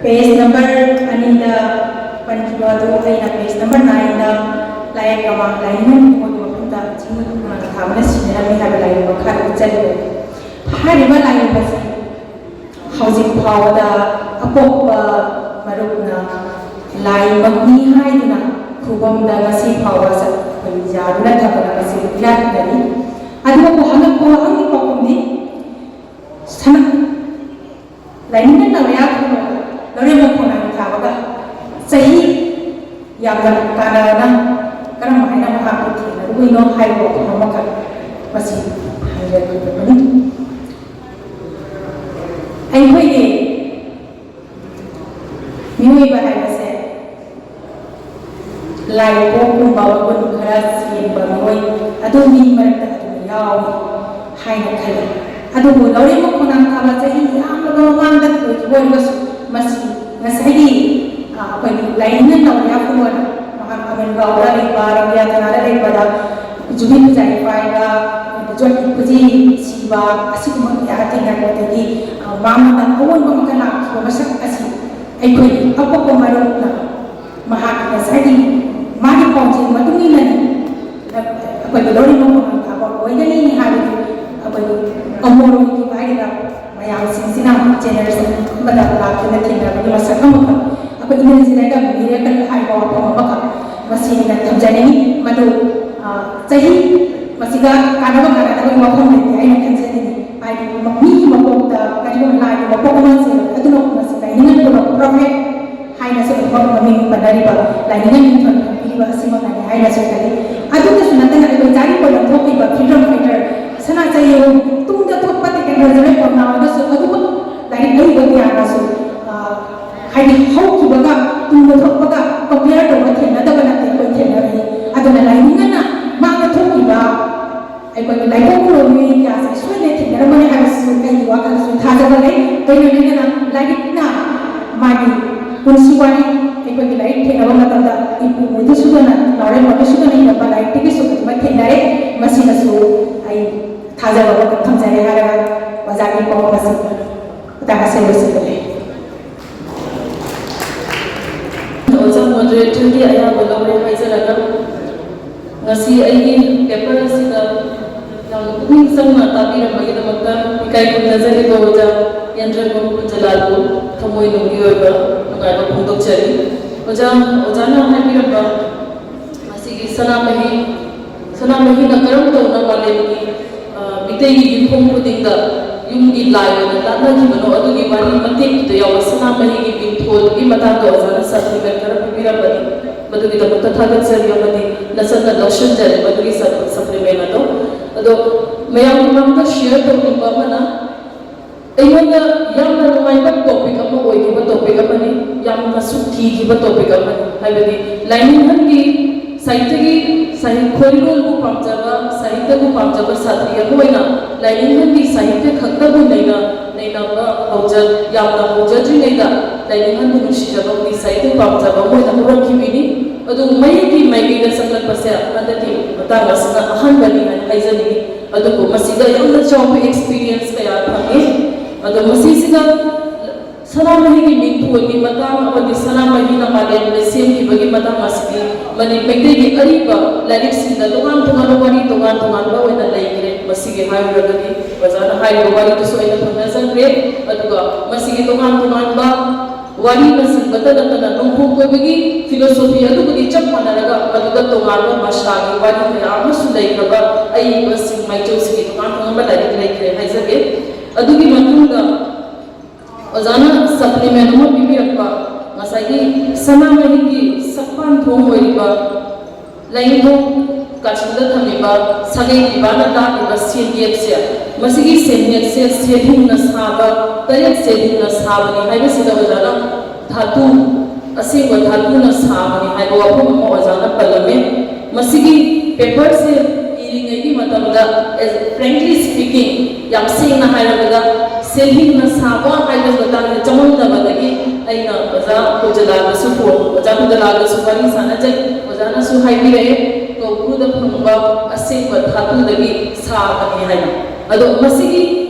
page number ꯑꯅꯤꯗ ꯄꯟꯈꯤꯕ ꯑꯗꯨ ꯑꯩꯅ page number nineꯗ ꯂꯥꯏꯔꯤꯛ ꯀꯃꯥꯡ ꯂꯥꯏꯅꯤꯡ ꯃꯈꯣꯏꯒꯤ ꯃꯐꯝꯗ ꯆꯤꯡ ꯃꯅꯥ ꯊꯥꯕꯅ ꯁꯤꯟꯅꯔꯝꯃꯤ ꯍꯥꯏꯕ ꯂꯥꯏꯔꯤꯛ ꯃꯈꯥꯗ ꯎꯠꯆꯔꯤꯕ꯫ ꯍꯥꯏꯔꯤꯕ ꯂꯥꯏꯔꯤꯛ ꯑꯁꯤ ꯍꯧꯖꯤꯛ ꯐꯥꯎꯕꯗ ꯑꯄꯣꯛꯄ ꯃꯔꯨꯞꯅ ꯂꯥꯏꯃꯛꯅꯤ ꯍꯥꯏꯗꯨꯅ ꯈꯨꯕꯝꯗ ꯉꯁꯤ ꯐꯥꯎꯕ ꯆꯠꯄ ꯌꯥꯗꯨꯅ ꯊꯝꯕꯅ ꯃꯁꯤ ꯏꯔꯥꯠꯅꯔꯤ꯫ ꯑꯗꯨꯕꯨ ꯍꯪꯉꯛꯄ ꯋꯥꯍꯪꯒꯤ ꯄꯥꯎꯈꯨꯝꯗꯤ ꯁꯅ ꯂꯥꯏꯅꯤꯡꯅ ꯅꯋꯌꯥ ꯈꯨꯔꯨꯝꯕ ꯂꯧꯔꯦꯝꯕ ꯈꯣꯡꯅꯥꯡ ꯊꯥꯕꯒ ꯆꯍꯤ ꯌꯥꯝꯅ ꯀꯥꯟꯅꯔꯅ ꯀꯔꯝ ꯍꯥꯏꯅ ꯃꯍꯥꯛꯄꯨ ꯊꯦꯡꯅꯔꯨꯕꯩꯅꯣ ꯍꯥꯏꯕ ꯋꯥꯐꯝ ꯑꯃꯈꯛ ꯃꯁꯤ ꯍꯪꯖꯔꯛꯄꯅꯤ꯫ ꯑꯩꯈꯣꯏꯒꯤ ꯃꯤꯑꯣꯏꯕ ꯍꯥꯏꯕꯁꯦ ꯂꯥꯏꯄꯣꯛꯀꯨꯝꯕ ꯃꯒꯨꯟ ꯈꯔ ꯆꯦꯟꯕ ꯃꯤꯑꯣꯏ ꯑꯗꯨꯒꯤ ꯃꯔꯛꯇ ꯑꯗꯨꯝ ꯌꯥꯎꯏ ꯍꯥꯏꯅ ꯈꯜꯂꯤ꯫ ꯑꯗꯨꯕꯨ ꯂꯧꯔꯦꯝꯕ ꯈꯣꯡꯅꯥꯡ ꯊꯥꯕ ꯆꯍꯤ ꯌꯥꯝꯂꯕ ꯃꯃꯥꯡꯗ ꯑꯣꯏꯈꯤꯕ ꯑꯣꯏꯔꯒꯁꯨ ꯃꯁꯤ ꯉꯁꯥꯏꯒꯤ ꯑꯩꯈꯣꯏꯒꯤ ꯂꯥꯏꯅꯤꯡꯅ ꯇꯧꯕ ꯌꯥꯐꯝ ꯑꯣꯏꯅ ꯃꯍꯥꯛ ꯑꯃꯦꯔꯤꯀꯥꯗ ꯂꯩꯕ ꯔꯪꯒꯤꯌꯥ ꯊꯅꯥꯗ ꯂꯩꯕꯗ ꯖꯨꯕꯤꯂꯤ ꯖꯥꯏꯐꯥꯏꯒ ꯖꯣꯏ ꯈꯨꯖꯤ ꯁꯤꯕ ꯑꯁꯤꯒꯨꯝꯕ ꯀꯌꯥ ꯊꯦꯡꯅꯔꯛꯄꯗꯒꯤ ꯃꯉꯣꯟꯗ ꯑꯑꯣꯟꯕ ꯑꯃꯒ ꯂꯥꯛꯈꯤꯕ ꯃꯁꯛ ꯑꯁꯤ ꯑꯩꯈꯣꯏꯒꯤ ꯑꯄꯣꯛꯄ ꯃꯔꯨꯞꯅ ꯃꯍꯥꯛ ꯉꯁꯥꯏꯒꯤ ꯃꯥꯒꯤ ꯄꯥꯎꯖꯦꯜ ꯃꯇꯨꯡ ꯏꯟꯅꯅꯤ ꯑꯩꯈꯣꯏꯒꯤ ꯂꯧꯔꯤꯕ ꯃꯃꯥꯡ ꯊꯥꯕ ꯑꯣꯏꯒꯅꯤ ꯍꯥꯏꯕꯗꯨ ꯑꯩꯈꯣꯏꯒꯤ ꯑꯃꯣꯔꯣꯏꯒꯤ ꯍꯥꯏꯒꯗ꯭ꯔꯥ ꯃꯌꯥꯝꯁꯤꯡꯁꯤꯅ ꯖꯦꯅꯦꯔꯦꯁꯟ ꯑꯃꯗ ꯂꯥꯛꯇꯨꯅ ꯊꯦꯡꯅꯕꯒꯤ ꯃꯁꯛ ꯑꯃꯈꯛ ꯑꯩꯈꯣꯏ ꯏꯅꯔꯖꯤꯅ ꯃꯤꯔꯦꯀꯜ ꯍꯥꯏꯕ ꯋꯥꯐꯝ ꯑꯃꯈꯛ ꯃꯁꯤ ꯑꯩꯅ ꯊꯝꯖꯅꯤꯡꯉꯤ꯫ ꯃꯗꯨ ꯆꯍꯤ ꯃꯁꯤꯗ ꯀꯥꯟꯅꯕ ꯀꯥꯟꯅꯗꯕꯒꯤ ꯋꯥꯐꯝ ꯂꯩꯇꯦ ꯍꯥꯏꯅ ꯈꯟꯖꯅꯤꯡꯉꯤ꯫ ꯍꯥꯏꯗꯤ ꯃꯤꯒꯤ ꯃꯄꯣꯛꯇ ꯀꯔꯤꯒꯨꯝꯕ ꯂꯥꯏꯒꯤ ꯃꯄꯣꯛ ꯑꯃ ꯆꯦꯜꯂꯛꯄ ꯑꯗꯨꯅ ꯃꯁꯤ ꯂꯥꯏꯅꯤꯡꯉꯟ ꯄ꯭ꯔꯣꯐꯦꯠ ꯍꯥꯏꯅꯁꯨ ꯑꯗꯨꯃꯛ ꯃꯃꯤꯡ ꯄꯟꯅꯔꯤꯕ ꯂꯥꯏꯅꯤꯡꯉꯟ ꯃꯤꯡꯊꯣꯟ ꯊꯣꯟꯕꯤꯔꯤꯕ ꯑꯁꯤꯃꯛꯅꯅꯤ ꯍꯥꯏꯅꯁꯨ ꯈꯜꯂꯤ꯫ ꯑꯗꯨꯗꯁꯨ ꯅꯠꯇꯅ ꯑꯩꯈꯣꯏ ꯆꯥꯔꯤ ꯀꯣꯂꯝ ꯊꯣꯛꯂꯤꯕ ꯐ꯭ꯔꯤꯗꯝ ꯐꯥꯏꯇꯔ ꯁꯅꯥ ꯆꯌꯣꯜ ꯇꯨꯡꯗ ꯊꯣꯛꯄ ꯇꯦꯛꯅꯣꯂꯣꯖꯤ ꯄꯥꯎꯅꯥ ꯑꯣꯏꯔꯒꯁꯨ ꯑꯗꯨꯃꯛ ꯂꯥꯏꯔꯤꯛ ꯑꯔꯤꯕ ꯀꯌꯥꯅ ꯄꯨꯊꯣꯛꯄꯒ ꯀꯝꯄꯤꯌꯔ ꯇꯧꯕ ꯊꯦꯡꯅꯗꯕ ꯅꯠꯇꯦ, ꯑꯩꯈꯣꯏ ꯊꯦꯡꯅꯔꯛꯏ꯫ ꯑꯗꯨꯅ ꯂꯥꯏꯅꯤꯡ ꯑꯅ ꯃꯥꯡꯗ ꯊꯣꯛꯈꯤꯕ ꯑꯩꯈꯣꯏꯒꯤ ꯂꯥꯏꯀꯣꯟ ꯃꯤꯑꯣꯏ ꯀꯌꯥꯁꯦ ꯁꯣꯏꯗꯅ ꯊꯦꯡꯅꯔꯝꯒꯅꯤ ꯍꯥꯏꯕꯁꯤꯁꯨ ꯑꯩꯒꯤ ꯋꯥꯈꯜꯗꯁꯨ ꯊꯥꯖꯕ ꯂꯩ꯫ ꯂꯣꯏꯅ ꯂꯣꯏꯅꯅ ꯂꯥꯏꯔꯤꯛꯅ ꯃꯥꯒꯤ ꯄꯨꯟꯁꯤ ꯋꯥꯔꯤ ꯑꯩꯈꯣꯏꯒꯤ ꯂꯥꯏꯔꯤꯛ ꯊꯦꯡꯅꯕ ꯃꯇꯝꯗ ꯏꯄꯨ ꯃꯣꯏꯗꯁꯨꯗꯅ ꯅꯥꯎꯔꯦꯝ ꯃꯣꯏꯗꯁꯨꯗꯅ ꯏꯔꯝꯕ ꯂꯥꯏꯔꯤꯛꯇꯒꯤꯁꯨ ꯑꯗꯨꯃꯛ ꯊꯦꯡꯅꯔꯦ꯫ ꯃꯁꯤꯃꯁꯨ ꯑꯩ ꯊꯥꯖꯕ ꯑꯃꯈꯛ ꯊꯝꯖꯔꯦ ꯍꯥꯏꯔꯒ ꯑꯣꯖꯥꯒꯤ ꯄꯥꯎꯔꯧ ꯑꯁꯤ ꯃꯇꯥꯡ ꯑꯁꯤꯗ ꯂꯣꯏꯁꯤꯟꯖꯔꯦ꯫ ꯑꯣꯖꯥ ꯃꯣꯗꯔꯦꯇꯔꯒꯤ ꯑꯌꯥꯕ ꯂꯧꯔꯦ ꯍꯥꯏꯖꯔꯒ, ꯉꯁꯤ ꯑꯩꯒꯤ ꯄꯦꯄꯔ ꯑꯁꯤꯗ ꯌꯥꯝꯅ ꯄꯨꯛꯅꯤꯡ ꯆꯪꯅ ꯇꯥꯕꯤꯔꯝꯕꯒꯤꯗꯃꯛꯇ ꯏꯀꯥꯏ ꯈꯨꯝꯅꯖꯔꯤꯕ ꯑꯣꯖꯥ ꯌꯦꯟꯗ꯭ꯔꯒꯣꯝ ꯀꯨꯟꯖꯂꯥꯜꯕꯨ ꯊꯃꯣꯏꯅꯨꯡꯒꯤ ꯑꯣꯏꯕ ꯅꯨꯡꯉꯥꯏꯕ ꯐꯣꯡꯗꯣꯛꯆꯔꯤ꯫ ꯑꯣꯖꯥ, ꯑꯣꯖꯥꯅ ꯍꯥꯏꯕꯤꯔꯝꯕ ꯃꯁꯤꯒꯤ ꯁꯅꯥꯃꯍꯤ, ꯁꯅꯥꯃꯍꯤꯅ ꯀꯔꯝ ꯇꯧꯅ ꯃꯥꯂꯦꯝꯒꯤ, ꯑ, ꯃꯤꯇꯩꯒꯤ ꯌꯨꯝꯊꯣꯡ ꯈꯨꯗꯤꯡꯗ ꯌꯨꯝꯒꯤ ꯂꯥꯏ ꯑꯣꯏꯅ ꯂꯥꯠꯅꯈꯤꯕꯅꯣ, ꯑꯗꯨꯒꯤ ꯋꯥꯔꯤ ꯃꯇꯦꯛꯇꯨꯗ ꯌꯥꯎꯕ ꯁꯅꯥꯃꯍꯤꯒꯤ ꯃꯤꯡꯊꯣꯜꯒꯤ ꯃꯇꯥꯡꯗ ꯑꯣꯖꯥꯅ ꯁꯄ꯭ꯂꯤꯃꯦꯟ ꯈꯔ ꯄꯤꯕꯤꯔꯝꯕꯅꯤ꯫ ꯃꯗꯨꯒꯤꯗꯃꯛꯇ ꯊꯥꯒꯠꯆꯔꯤ ꯑꯃꯗꯤ ꯅꯆꯟꯅ ꯂꯧꯁꯤꯟꯖꯔꯦ ꯃꯗꯨꯒꯤ ꯁꯞ-, ꯁꯄ꯭ꯂꯤꯃꯦꯟ ꯑꯗꯣ꯫ ꯑꯗꯣ ꯃꯌꯥꯝꯒꯤ ꯃꯥꯡꯗ ꯁꯤꯌꯔ ꯇꯧꯅꯤꯡꯕ ꯑꯃꯅ, ꯑꯩꯉꯣꯟꯗ ꯌꯥꯝꯅ ꯅꯨꯡꯉꯥꯏꯕ ꯇꯣꯄꯤꯛ ꯑꯃ ꯑꯣꯏꯈꯤꯕ ꯇꯣꯄꯤꯛ ꯑꯃꯅꯤ, ꯌꯥꯝꯅꯁꯨ ꯀꯤꯈꯤꯕ ꯇꯣꯄꯤꯛ ꯑꯃꯅꯤ꯫ ꯍꯥꯏꯕꯗꯤ ꯂꯥꯏꯅꯤꯡꯍꯟꯒꯤ ꯁꯥꯍꯤꯇ꯭ꯌꯒꯤ, ꯁꯥꯍꯤ-, ꯈꯣꯏꯔꯣꯜꯕꯨ ꯄꯥꯝꯖꯕ, ꯁꯥꯍꯤꯇ꯭ꯌꯕꯨ ꯄꯥꯝꯖꯕ ꯁꯥꯇ꯭ꯔꯤ ꯑꯃ ꯑꯣꯏꯅ ꯂꯥꯏꯅꯤꯡꯍꯟꯒꯤ ꯁꯥꯍꯤꯇ꯭ꯌ ꯈꯛꯇꯕꯨ ꯅꯩꯅ, ꯅꯩꯅꯕ ꯍꯧꯖ-, ꯌꯥꯝꯅ ꯍꯧꯖꯗ꯭ꯔꯤꯉꯩꯗ ꯂꯥꯏꯅꯤꯡꯍꯟꯕꯨ ꯅꯨꯡꯁꯤꯖꯕ ꯑꯃꯗꯤ ꯁꯥꯍꯤꯇ꯭ꯌ ꯄꯥꯝꯖꯕ ꯑꯃ ꯑꯣꯏꯅ ꯍꯧꯔꯛꯈꯤꯕꯅꯤ꯫ ꯑꯗꯨꯕꯨ ꯃꯌꯦꯛꯀꯤ ꯃꯥꯏꯀꯩꯗ ꯆꯪꯂꯛꯄꯁꯦ ꯍꯟꯗꯛꯀꯤ ꯃꯇꯥꯡ ꯑꯁꯤꯅ ꯑꯍꯥꯟꯕꯅꯤ ꯍꯥꯏꯅ ꯍꯥꯏꯖꯅꯤꯡꯏ꯫ ꯑꯗꯨꯕꯨ ꯃꯁꯤꯗ ꯌꯥꯝꯅ ꯆꯥꯎꯕ ꯑꯦꯛꯁꯄꯤꯔꯤꯌꯦꯟꯁ ꯀꯌꯥ ꯐꯪꯉꯤ꯫ ꯑꯗꯣ ꯃꯁꯤꯁꯤꯗ ꯁꯅꯥꯃꯍꯤꯒꯤ ꯃꯤꯡꯊꯣꯜꯒꯤ ꯃꯇꯥꯡ ꯑꯃꯗꯤ ꯁꯅꯥꯃꯍꯤꯅ ꯃꯥꯂꯦꯝꯗ ꯁꯦꯝꯈꯤꯕꯒꯤ ꯃꯇꯥꯡ ꯑꯁꯤꯗꯤ ꯃꯅꯤ-, ꯃꯩꯇꯩꯒꯤ ꯑꯔꯤꯕ ꯂꯥꯏꯔꯤꯛꯁꯤꯡꯗ ꯇꯣꯉꯥꯟ ꯇꯣꯉꯥꯟꯕ ꯋꯥꯔꯤ, ꯇꯣꯉꯥꯟ ꯇꯣꯉꯥꯟꯕ ꯑꯣꯏꯅ ꯂꯩꯈ꯭ꯔꯦ꯫ ꯃꯁꯤꯒꯤ ꯍꯥꯏꯔꯨꯔꯒꯗꯤ ꯑꯣꯖꯥꯅ ꯍꯥꯏꯔꯤꯕ ꯋꯥꯔꯤꯗꯨꯁꯨ ꯑꯩꯅ ꯊꯝꯅꯖꯈ꯭ꯔꯦ꯫ ꯑꯗꯨꯒ ꯃꯁꯤꯒꯤ ꯇꯣꯉꯥꯟ ꯇꯣꯉꯥꯟꯕ ꯋꯥꯔꯤꯅꯆꯤꯡꯕꯇ ꯅꯠꯇꯅ ꯅꯣꯡꯄꯣꯛ ꯀꯣꯏꯕꯒꯤ ꯐꯤꯂꯣꯁꯣꯐꯤ ꯑꯗꯨꯕꯨꯗꯤ ꯆꯞ ꯃꯥꯟꯅꯔꯒ ꯃꯗꯨꯗ ꯇꯣꯉꯥꯟꯕ ꯚꯥꯁꯥꯒꯤ ꯋꯥꯔꯤ ꯀꯌꯥ ꯑꯃꯁꯨ ꯂꯩꯈ꯭ꯔꯕ ꯑꯏꯕꯁꯤꯡ ꯃꯥꯏꯆꯧꯁꯤꯒꯤ ꯇꯣꯉꯥꯟ ꯇꯣꯉꯥꯟꯕ ꯂꯥꯏꯔꯤꯛ ꯂꯩꯈ꯭ꯔꯦ ꯍꯥꯏꯖꯒꯦ꯫ ꯑꯗꯨꯒꯤ ꯃꯇꯨꯡꯗ ꯑꯣꯖꯥꯅ ꯁꯄ꯭ꯂꯤꯃꯦꯟ ꯑꯃ ꯄꯤꯕꯤꯔꯛꯄ, ꯉꯁꯥꯏꯒꯤ ꯁꯅꯥꯃꯍꯤꯒꯤ ꯁꯛꯄꯥꯟꯊꯣꯡ ꯑꯣꯏꯔꯤꯕ ꯂꯥꯏꯅꯤꯡꯊꯧ ꯀꯥꯆꯤꯟꯗ ꯊꯝꯂꯤꯕ ꯁꯥꯒꯩ ꯄꯤꯕꯥꯅ ꯇꯥꯛꯂꯤꯕ ꯁꯦꯟꯌꯦꯛꯁꯦ, ꯃꯁꯤꯒꯤ ꯁꯦꯟꯌꯦꯛꯁꯦ ꯁꯦꯜꯍꯤꯡꯅ ꯁꯥꯕ, ꯇꯔꯦꯠ ꯁꯦꯜꯍꯤꯡꯅ ꯁꯥꯕꯅꯤ ꯍꯥꯏꯕꯁꯤꯗ ꯑꯣꯖꯥꯅ ꯙꯥꯇꯨ, ꯑꯁꯦꯡꯕ ꯙꯥꯇꯨꯅ ꯁꯥꯕꯅꯤ ꯍꯥꯏꯕ ꯋꯥꯐꯝ ꯑꯃ ꯑꯣꯖꯥꯅ ꯄꯜꯂꯝꯃꯤ꯫ ꯃꯁꯤꯒꯤ ꯄꯦꯄꯔꯁꯦ ꯏꯔꯤꯉꯩꯒꯤ ꯃꯇꯝꯗ, frankly speaking, ꯌꯥꯝ ꯁꯦꯡꯅ ꯍꯥꯏꯔꯕꯗ, ꯁꯦꯜꯍꯤꯡꯅ ꯁꯥꯕ ꯍꯥꯏꯕ ꯃꯇꯥꯡꯗ ꯆꯃꯝꯅꯕꯗꯒꯤ ꯑꯩꯅ ꯑꯣꯖꯥ ꯀꯨꯖꯂꯥꯗꯁꯨ ꯐꯣꯟ, ꯑꯣꯖꯥ ꯀꯨꯖꯂꯥꯗꯁꯨ ꯋꯥꯔꯤ ꯁꯥꯟꯅꯖꯩ꯫ ꯑꯣꯖꯥꯅꯁꯨ ꯍꯥꯏꯕꯤꯔꯛꯑꯦ, ꯀꯧꯕ꯭ꯔꯨꯗ ꯐꯪꯕ ꯑꯁꯦꯡꯕ ꯙꯥꯇꯨꯗꯒꯤ ꯁꯥꯕꯅꯤ ꯍꯥꯏꯅ꯫ ꯑꯗꯣ ꯃꯁꯤꯒꯤ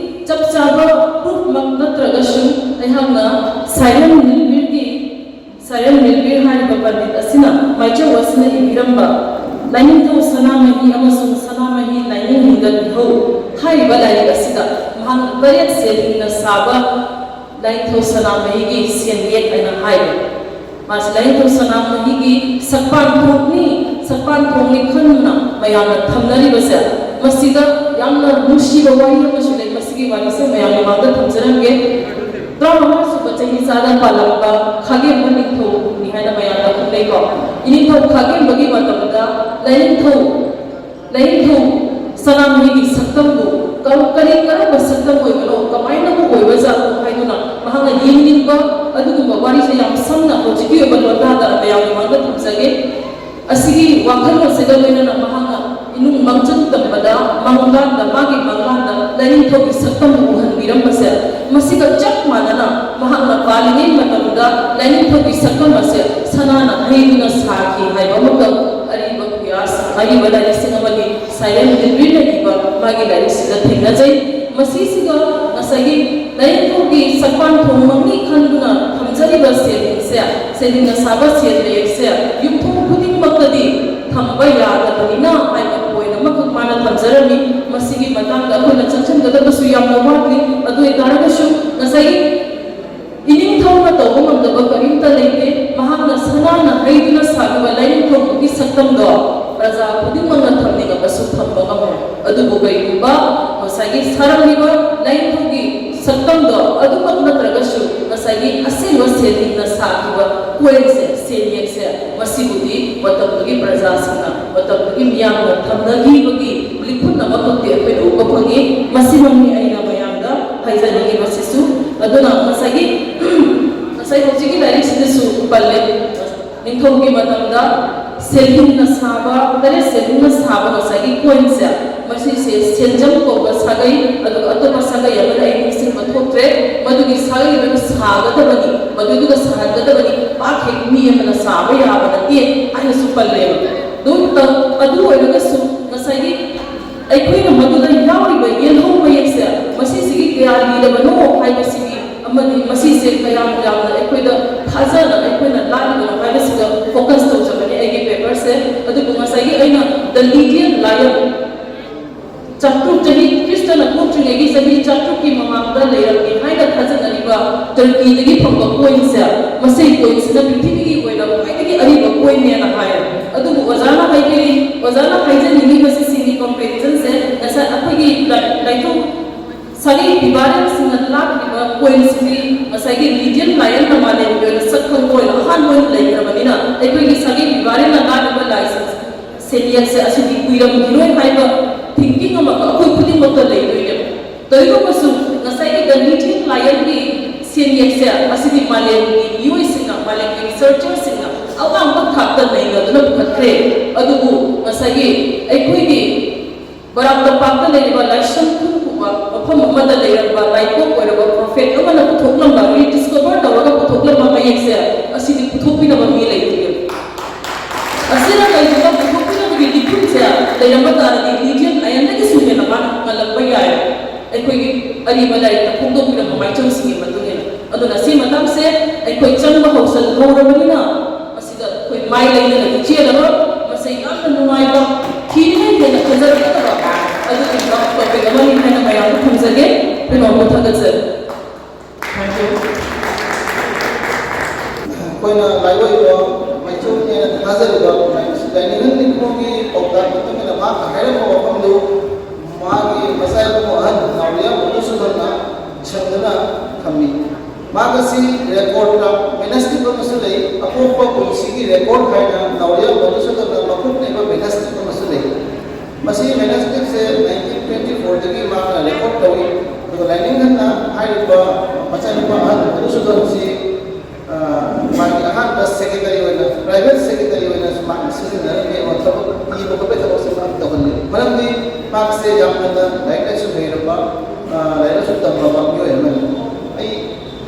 ꯆꯞ ꯆꯥꯕ ꯄ꯭ꯔꯨꯐꯃꯛ ꯅꯠꯇ꯭ꯔꯒꯁꯨ, ꯑꯩꯍꯥꯛꯅ ꯁꯥꯏꯔꯦꯝ ꯅꯤꯜꯕꯤꯔꯒꯤ ꯁꯥꯏꯔꯦꯝ ꯅꯤꯜꯕꯤꯔ ꯍꯥꯏꯔꯤꯕ ꯄꯟꯗꯤꯠ ꯑꯁꯤꯅ, ꯃꯥꯏꯆꯧ ꯑꯁꯤꯅ ꯏꯕꯤꯔꯝꯕ ꯂꯥꯏꯅꯤꯡꯊꯧ ꯁꯅꯥꯃꯍꯤ ꯑꯃꯁꯨꯡ ꯁꯅꯥꯃꯍꯤ ꯂꯥꯏꯅꯤꯡ ꯍꯤꯡꯒꯠ ꯏꯍꯧ ꯍꯥꯏꯔꯤꯕ ꯂꯥꯏꯔꯤꯛ ꯑꯁꯤꯗ ꯃꯍꯥꯛꯅ ꯇꯔꯦꯠ ꯁꯦꯜꯍꯤꯡꯅ ꯁꯥꯕ ꯂꯥꯏꯅꯤꯡꯊꯧ ꯁꯅꯥꯃꯍꯤꯒꯤ ꯁꯦꯟꯌꯦꯛ ꯍꯥꯏꯅ ꯍꯥꯏꯔꯤ꯫ ꯃꯥꯁꯤ ꯂꯥꯏꯅꯤꯡꯊꯧ ꯁꯅꯥꯃꯍꯤꯒꯤ ꯁꯛꯄꯥꯟ ꯊꯣꯛꯅꯤ, ꯁꯛꯄꯥꯟ ꯊꯣꯛꯅꯤ ꯈꯟꯗꯨꯅ ꯃꯌꯥꯝꯅ ꯊꯝꯅꯔꯤꯕꯁꯦ, ꯃꯁꯤꯗ ꯌꯥꯝꯅ ꯅꯨꯡꯁꯤꯕ ꯋꯥꯔꯤ ꯑꯃꯁꯨ ꯂꯩ꯫ ꯃꯁꯤꯒꯤ ꯋꯥꯔꯤꯁꯦ ꯃꯌꯥꯝꯒꯤ ꯃꯥꯡꯗ ꯊꯝꯖꯔꯝꯒꯦ꯫ ꯇꯔꯥꯃꯉꯥ ꯁꯨꯕ ꯆꯍꯤꯆꯥꯗ ꯄꯥꯜꯂꯝꯕ ꯈꯥꯒꯦꯝꯕ ꯅꯤꯡꯊꯧꯅꯤ ꯍꯥꯏꯅ ꯃꯌꯥꯝꯅ ꯈꯪꯅꯩꯀꯣ꯫ ꯏꯅꯤꯡꯊꯧ ꯈꯥꯒꯦꯝꯕꯒꯤ ꯃꯇꯝꯗ ꯂꯥꯏꯅꯤꯡꯊꯧ, ꯂꯥꯏꯅꯤꯡꯊꯧ ꯁꯅꯥꯃꯍꯤꯒꯤ ꯁꯛꯇꯝꯕꯨ ꯀꯔ-, ꯀꯔꯤ ꯀꯔꯝꯕ ꯁꯛꯇꯝ ꯑꯣꯏꯕꯅꯣ, ꯀꯃꯥꯏꯅꯕꯨ ꯑꯣꯏꯕꯖꯥꯠꯅꯣ ꯍꯥꯏꯗꯨꯅ ꯃꯍꯥꯛꯅ ꯌꯦꯡꯅꯤꯡꯕ ꯑꯗꯨꯒꯨꯝꯕ ꯋꯥꯔꯤꯁꯦ ꯌꯥꯝ ꯁꯝꯅ ꯍꯧꯖꯤꯛꯀꯤ ꯑꯣꯏꯕ ꯂꯣꯟꯗꯥꯗ ꯃꯌꯥꯝꯒꯤ ꯃꯥꯡꯗ ꯊꯝꯖꯒꯦ꯫ ꯑꯁꯤꯒꯤ ꯋꯥꯈꯜꯂꯣꯟꯁꯤꯒ ꯂꯣꯏꯅꯅ ꯃꯍꯥꯛꯅ ꯏꯅꯨꯡ ꯃꯥꯡꯖꯧ ꯇꯝꯕꯗ ꯃꯪꯂꯥꯟꯗ, ꯃꯥꯒꯤ ꯃꯪꯂꯥꯟꯗ ꯂꯥꯏꯅꯤꯡꯊꯧꯒꯤ ꯁꯛꯇꯝ ꯎꯍꯟꯕꯤꯔꯝꯕꯁꯦ, ꯃꯁꯤꯒ ꯆꯞ ꯃꯥꯟꯅꯅ ꯃꯍꯥꯛꯅ ꯄꯥꯜꯂꯤꯉꯩ ꯃꯇꯝꯗ ꯂꯥꯏꯅꯤꯡꯊꯧꯒꯤ ꯁꯛꯇꯝ ꯑꯁꯦ ꯁꯅꯥꯅ ꯍꯩꯗꯨꯅ ꯁꯥꯈꯤ ꯍꯥꯏꯕ ꯑꯃꯈꯛ ꯑꯔꯤꯕ ꯈꯨꯌꯥꯁ, ꯑꯔꯤꯕ ꯂꯥꯏꯔꯤꯛꯁꯤꯡ ꯑꯃꯗꯤ ꯁꯥꯏꯔꯦꯝ ꯅꯤꯜꯕꯤꯔꯅ ꯏꯕ ꯃꯥꯒꯤ ꯂꯥꯏꯔꯤꯛꯁꯤꯗ ꯊꯦꯡꯅꯖꯩ꯫ ꯃꯁꯤꯁꯤꯒ ꯉꯁꯥꯏꯒꯤ ꯂꯥꯏꯅꯤꯡꯊꯧꯒꯤ ꯁꯛꯄꯥꯟ ꯊꯣꯡꯃꯛꯅꯤ ꯈꯟꯗꯨꯅ ꯊꯝꯖꯔꯤꯕ ꯁꯦꯜꯍꯤꯡꯁꯦ, ꯁꯦꯜꯍꯤꯡꯅ ꯁꯥꯕ ꯁꯦꯜ ꯃꯌꯦꯛꯁꯦ ꯌꯨꯝꯊꯣꯡ ꯈꯨꯗꯤꯡꯃꯛꯇꯗꯤ ꯊꯝꯕ ꯌꯥꯗꯕꯅꯤꯅ ꯍꯥꯏꯕ ꯄꯣꯏꯟ ꯑꯃꯈꯛ ꯃꯥꯅ ꯊꯝꯖꯔꯝꯃꯤ꯫ ꯃꯁꯤꯒꯤ ꯃꯇꯥꯡꯗ ꯑꯩꯈꯣꯏꯅ ꯆꯪꯁꯤꯟꯒꯗꯕꯁꯨ ꯌꯥꯝꯅ ꯋꯥꯠꯂꯤ꯫ ꯑꯗꯨ ꯑꯣꯏꯇꯥꯔꯒꯁꯨ ꯉꯁꯥꯏꯒꯤ ꯏꯅꯤꯡꯊꯧꯅ ꯇꯧꯕ ꯉꯝꯗꯕ ꯀꯔꯤꯝꯇ ꯂꯩꯇꯦ꯫ ꯃꯍꯥꯛꯅ ꯁꯅꯥꯅ ꯍꯩꯗꯨꯅ ꯁꯥꯈꯤꯕ ꯂꯥꯏꯅꯤꯡꯊꯧꯒꯤ ꯁꯛꯇꯝꯗꯣ ꯄ꯭ꯔꯖꯥ ꯈꯨꯗꯤꯡꯃꯛꯅ ꯊꯝꯅꯤꯡꯉꯕꯁꯨ ꯊꯝꯕ ꯉꯝꯃꯣꯏ꯫ ꯑꯗꯨꯕꯨ ꯀꯔꯤꯒꯨꯝꯕ ꯉꯁꯥꯏꯒꯤ ꯁꯥꯔꯝꯂꯤꯕ ꯂꯥꯏꯅꯤꯡꯊꯧꯒꯤ ꯁꯛꯇꯝꯗꯣ ꯑꯗꯨꯃꯛ ꯅꯠꯇ꯭ꯔꯒꯁꯨ ꯉꯁꯥꯏꯒꯤ ꯑꯁꯦꯡꯕ ꯁꯦꯜꯍꯤꯡꯅ ꯁꯥꯈꯤꯕ ꯀꯣꯏꯟꯁꯦ, ꯁꯦꯟꯌꯦꯛꯁꯦ, ꯃꯁꯤꯕꯨꯗꯤ ꯃꯇꯝꯗꯨꯒꯤ ꯄ꯭ꯔꯖꯥꯁꯤꯡꯅ, ꯃꯇꯝꯗꯨꯒꯤ ꯃꯤꯌꯥꯝꯅ ꯊꯝꯅꯈꯤꯕꯒꯤ ꯂꯤꯈꯨꯟ ꯑꯃꯈꯛꯇꯤ ꯑꯩꯈꯣꯏꯅ ꯎꯕ ꯐꯪꯉꯤ꯫ ꯃꯁꯤꯃꯛꯅꯤ ꯑꯩꯅ ꯃꯌꯥꯝꯗ ꯍꯥꯏꯖꯅꯤꯡꯉꯤꯕꯁꯤꯁꯨ꯫ ꯑꯗꯨꯅ ꯉꯁꯥꯏꯒꯤ, ꯉꯁꯥꯏ ꯍꯧꯖꯤꯛꯀꯤ ꯂꯥꯏꯔꯤꯛꯁꯤꯗꯁꯨ ꯄꯜꯂꯦ, ꯅꯤꯡꯊꯧꯒꯤ ꯃꯇꯝꯗ ꯁꯦꯟꯍꯨꯝꯅ ꯁꯥꯕ, ꯇꯔꯦꯠ ꯁꯦꯟꯍꯨꯝꯅ ꯁꯥꯕ ꯉꯁꯥꯏꯒꯤ ꯀꯣꯏꯟꯁꯦ, ꯃꯁꯤꯁꯦ ꯁꯦꯟꯖꯝ ꯀꯧꯕ ꯁꯥꯒꯩ, ꯑꯗꯨꯒ ꯑꯇꯣꯞꯄ ꯁꯥꯒꯩ ꯑꯃꯗ ꯑꯩ ꯅꯤꯡꯁꯤꯡꯕ ꯊꯣꯛꯇ꯭ꯔꯦ, ꯃꯗꯨꯒꯤ ꯁꯥꯒꯩꯗꯨꯅ ꯁꯥꯒꯗꯕꯅꯤ, ꯃꯗꯨꯏꯗꯨꯒ ꯁꯥꯍꯟꯒꯗꯕꯅꯤ, ꯄꯥꯛ ꯍꯦꯛ ꯃꯤ ꯑꯃꯅ ꯁꯥꯕ ꯌꯥꯕ ꯅꯠꯇꯦ ꯍꯥꯏꯅꯁꯨ ꯄꯜꯂꯦꯕ꯫ ꯑꯗꯨꯝ ꯇꯧ-, ꯑꯗꯨ ꯑꯣꯏꯔꯒꯁꯨ ꯉꯁꯥꯏꯒꯤ ꯑꯩꯈꯣꯏꯅ ꯃꯗꯨꯗ ꯌꯥꯎꯔꯤꯕ ꯌꯦꯜꯍꯧ ꯃꯌꯦꯛꯁꯦ, ꯃꯁꯤꯁꯤꯒꯤ ꯀꯌꯥ ꯂꯤꯔꯕꯅꯣ ꯍꯥꯏꯕꯁꯤꯒꯤ ꯑꯃꯗꯤ ꯃꯁꯤꯁꯦ ꯀꯌꯥꯝ ꯌꯥꯝꯅ ꯑꯩꯈꯣꯏꯗ ꯊꯥꯖꯅ ꯑꯩꯈꯣꯏꯅ ꯂꯥꯠꯂꯤꯕꯅꯣ ꯍꯥꯏꯕꯁꯤꯗ ꯐꯣꯀꯁ ꯇꯧꯖꯕꯅꯤ ꯑꯩꯒꯤ ꯄꯦꯄꯔꯁꯦ꯫ ꯑꯗꯨꯕꯨ ꯉꯁꯥꯏꯒꯤ ꯑꯩꯅ The Lydian Lion, ꯆꯥꯇ꯭ꯔꯨꯛ, ꯆꯍꯤ ꯈ꯭ꯔꯤꯁꯇꯅ ꯄꯣꯛꯇ꯭ꯔꯤꯉꯩꯒꯤ ꯆꯍꯤ ꯆꯥꯇ꯭ꯔꯨꯛꯀꯤ ꯃꯃꯥꯡꯗ ꯂꯩꯔꯝꯃꯤ ꯍꯥꯏꯅ ꯊꯥꯖꯅꯔꯤꯕ ꯇꯔꯀꯤꯗꯒꯤ ꯐꯪꯕ ꯀꯣꯏꯟꯁꯦ, ꯃꯁꯤ ꯀꯣꯏꯟꯁꯤꯅ ꯄ꯭ꯔꯤꯊꯤꯕꯤꯒꯤ ꯑꯣꯏꯅ ꯈ꯭ꯋꯥꯏꯗꯒꯤ ꯑꯔꯤꯕ ꯀꯣꯏꯟꯅꯦꯅ ꯍꯥꯏ꯫ ꯑꯗꯨꯕꯨ ꯑꯣꯖꯥꯅ ꯍꯥꯏꯕꯤꯔꯤ, ꯑꯣꯖꯥꯅ ꯍꯥꯏꯖꯅꯤꯡꯉꯤꯕꯁꯤ ꯁꯤꯒꯤ ꯀꯝꯄꯦꯔꯤꯖꯟꯁꯦ ꯉꯁꯥꯏ ꯑꯩꯈꯣꯏꯒꯤ ꯂꯥꯏ-, ꯂꯥꯏꯊꯧ ꯁꯥꯒꯩ ꯕꯤꯕꯥꯔꯤꯌꯟꯁꯤꯡꯅ ꯂꯥꯠꯂꯤꯕ ꯀꯣꯏꯟꯁꯤꯗꯤ ꯉꯁꯥꯏꯒꯤ ꯂꯤꯗꯤꯌꯟ ꯂꯥꯏꯌꯟꯅ ꯃꯥꯂꯦꯝꯒꯤ ꯑꯣꯏꯅ ꯁꯛ ꯈꯪꯕ ꯑꯣꯏꯅ ꯑꯍꯥꯟꯕ ꯑꯣꯏꯅ ꯂꯩꯈ꯭ꯔꯕꯅꯤꯅ, ꯑꯩꯈꯣꯏꯒꯤ ꯁꯥꯒꯩ ꯕꯤꯕꯥꯔꯤꯌꯟꯅ ꯂꯥꯠꯂꯤꯕ ꯂꯥꯏꯁꯤꯡ ꯁꯦꯟꯌꯦꯛꯁꯦ ꯑꯁꯤꯗꯤ ꯀꯨꯏꯔꯝꯈꯤꯔꯣꯏ ꯍꯥꯏꯕ ꯊꯤꯡꯀꯤꯡ ꯑꯃꯈꯛ ꯑꯩꯈꯣꯏ ꯈꯨꯗꯤꯡꯃꯛꯇ ꯂꯩꯗꯣꯏꯅꯦꯕ꯫ ꯇꯧꯏꯒꯨꯝꯕꯁꯨ ꯉꯁꯥꯏꯒꯤ The Lydian Lionꯒꯤ ꯁꯦꯟꯌꯦꯛꯁꯦ ꯑꯁꯤꯗꯤ ꯃꯥꯂꯦꯝꯒꯤ ꯃꯤꯑꯣꯏꯁꯤꯡꯅ, ꯃꯥꯂꯦꯝꯒꯤ ꯔꯤꯁꯔꯆꯔꯁꯤꯡꯅ ꯑꯋꯥꯡꯕ ꯊꯥꯛꯇ ꯅꯩꯅꯗꯨꯅ ꯄꯨꯈꯠꯈ꯭ꯔꯦ꯫ ꯑꯗꯨꯕꯨ ꯉꯁꯥꯏꯒꯤ ꯑꯩꯈꯣꯏꯒꯤ ꯕꯔꯥꯛ ꯇꯝꯄꯥꯛꯇ ꯂꯩꯔꯤꯕ ꯂꯥꯏꯁ꯭ꯔꯝ ꯈꯨꯟ ꯀꯧꯕ ꯃꯐꯝ ꯑꯃꯗ ꯂꯩꯔꯝꯕ ꯂꯥꯏꯄꯣꯛ ꯑꯣꯏꯔꯕ ꯄ꯭ꯔꯣꯐꯦꯠ ꯑꯃꯅ ꯄꯨꯊꯣꯛꯂꯝꯕ, ꯔꯤꯗꯤꯁꯀꯣꯚꯔ ꯇꯧꯔꯒ ꯄꯨꯊꯣꯛꯂꯝꯕ ꯃꯌꯦꯛꯁꯦ ꯑꯁꯤꯗꯤ ꯄꯨꯊꯣꯛꯄꯤꯅꯕ ꯃꯤ ꯂꯩꯇꯦ꯫ ꯑꯁꯤꯅ ꯀꯩꯒꯨꯝꯕ ꯄꯨꯊꯣꯛꯄꯤꯅꯕꯒꯤ ꯂꯤꯈꯨꯟꯁꯦ ꯂꯩꯔꯝꯕ ꯇꯥꯔꯗꯤ ꯂꯤꯗꯤꯌꯟ ꯂꯥꯏꯌꯟꯗꯒꯤꯁꯨ ꯍꯦꯟꯅ ꯃꯥꯅ ꯉꯜꯂꯝꯕ ꯌꯥꯏ꯫ ꯑꯩꯈꯣꯏꯒꯤ ꯑꯔꯤꯕ ꯂꯥꯏꯔꯤꯛꯇ ꯐꯣꯡꯗꯣꯛꯄꯤꯔꯝꯕ ꯃꯥꯏꯆꯝꯁꯤꯡꯒꯤ ꯃꯇꯨꯡ ꯏꯟꯅ꯫ ꯑꯗꯨꯅ ꯁꯤ ꯃꯇꯥꯡꯁꯦ ꯑꯩꯈꯣꯏ ꯆꯪꯕ ꯍꯧꯁꯜꯍꯧꯔꯕꯅꯤꯅ ꯃꯁꯤꯗ ꯑꯩꯈꯣꯏ ꯃꯥꯏ ꯂꯩꯅꯅ ꯆꯦꯜꯂꯔꯣꯏ꯫ ꯃꯁꯤ ꯌꯥꯝꯅ ꯅꯨꯡꯉꯥꯏꯕ, ꯊꯤꯔꯤꯉꯩ ꯍꯦꯟꯅ ꯐꯖꯔꯛꯀꯗꯕ ꯑꯗꯨꯒꯨꯝꯕ ꯇꯣꯄꯤꯛ ꯑꯃꯅꯤ ꯍꯥꯏꯅ ꯃꯌꯥꯝꯗ ꯊꯝꯖꯒꯦ꯫ ꯄꯨꯝꯅꯃꯛꯄꯨ ꯊꯥꯒꯠꯆꯔꯤ꯫ Thank you. ꯑꯩꯈꯣꯏꯅ ꯂꯥꯏꯑꯣꯏꯕ ꯃꯥꯏꯆꯣꯝꯅꯦꯅ ꯊꯥꯖꯔꯤꯕ ꯂꯥꯏꯅꯤꯡꯍꯟ ꯅꯤꯡꯈꯣꯒꯤ ꯄꯥꯎꯇꯥꯛ ꯃꯇꯨꯡ ꯏꯟꯅ ꯃꯍꯥꯛꯅ ꯍꯥꯏꯔꯝꯕ ꯋꯥꯐꯝꯗꯨ ꯃꯥꯒꯤ ꯃꯆꯥ ꯏꯕꯨꯡꯉꯣ ꯑꯍꯟ ꯅꯥꯎꯔꯤꯌꯥ ꯃꯙꯨꯁꯨꯗꯟꯅ ꯏꯁꯟꯗꯨꯅ ꯊꯝꯃꯤ꯫ ꯃꯍꯥꯛ ꯑꯁꯤ ꯔꯦꯀꯣꯔꯗꯇ ꯃꯦꯅꯁꯀ꯭ꯔꯤꯞ ꯑꯃꯁꯨ ꯂꯩ꯫ ꯑꯄꯣꯛꯄ ꯄꯨꯟꯁꯤꯒꯤ ꯔꯦꯀꯣꯔꯗ ꯍꯥꯏꯅ ꯅꯥꯎꯔꯤꯌꯥ ꯃꯙꯨꯁꯨꯗꯟꯅ ꯃꯈꯨꯠ ꯅꯩꯕ ꯃꯦꯅꯁꯀ꯭ꯔꯤꯞ ꯑꯃꯁꯨ ꯂꯩ꯫ ꯃꯁꯤ ꯃꯦꯅꯁꯀ꯭ꯔꯤꯞꯁꯦ ꯅꯥꯏꯟꯇꯤꯟ ꯇ꯭ꯋꯦꯟꯇꯤ ꯐꯣꯔꯗꯒꯤ ꯃꯍꯥꯛꯅ ꯔꯦꯀꯣꯔꯗ ꯇꯧꯏ꯫ ꯑꯗꯨꯒ ꯂꯥꯏꯅꯤꯡꯍꯟꯅ ꯍꯥꯏꯔꯤꯕ ꯃꯆꯥꯅꯨꯄꯥ ꯑꯍꯟ ꯃꯙꯨꯁꯨꯗꯟꯁꯤ, ꯑ, ꯃꯥꯒꯤ ꯑꯍꯥꯟꯕ ꯁꯦꯀ꯭ꯔꯦꯇꯔꯤ ꯑꯣꯏꯅ, ꯄ꯭ꯔꯥꯏꯚꯦꯠ ꯁꯦꯀ꯭ꯔꯦꯇꯔꯤ ꯑꯣꯏꯅꯁꯨ ꯃꯍꯥꯛꯅ ꯁꯤꯖꯤꯟꯅꯔꯝꯃꯤ꯫ ꯑꯃ ꯊꯕꯛ ꯊꯤꯕ ꯈꯣꯠꯄꯒꯤ ꯊꯕꯛꯁꯦ ꯃꯍꯥꯛ ꯇꯧꯍꯜꯂꯤ꯫ ꯃꯔꯝꯗꯤ ꯃꯍꯥꯛꯁꯦ ꯌꯥꯝ ꯐꯅ ꯂꯥꯏꯔꯤꯛ ꯂꯥꯏꯁꯨ ꯍꯩꯔꯕ, ꯑ, ꯂꯥꯏꯔꯤꯛ ꯂꯥꯏꯁꯨ ꯇꯝꯂꯕ ꯃꯤꯑꯣꯏ ꯑꯃꯅꯤ꯫ ꯑꯩ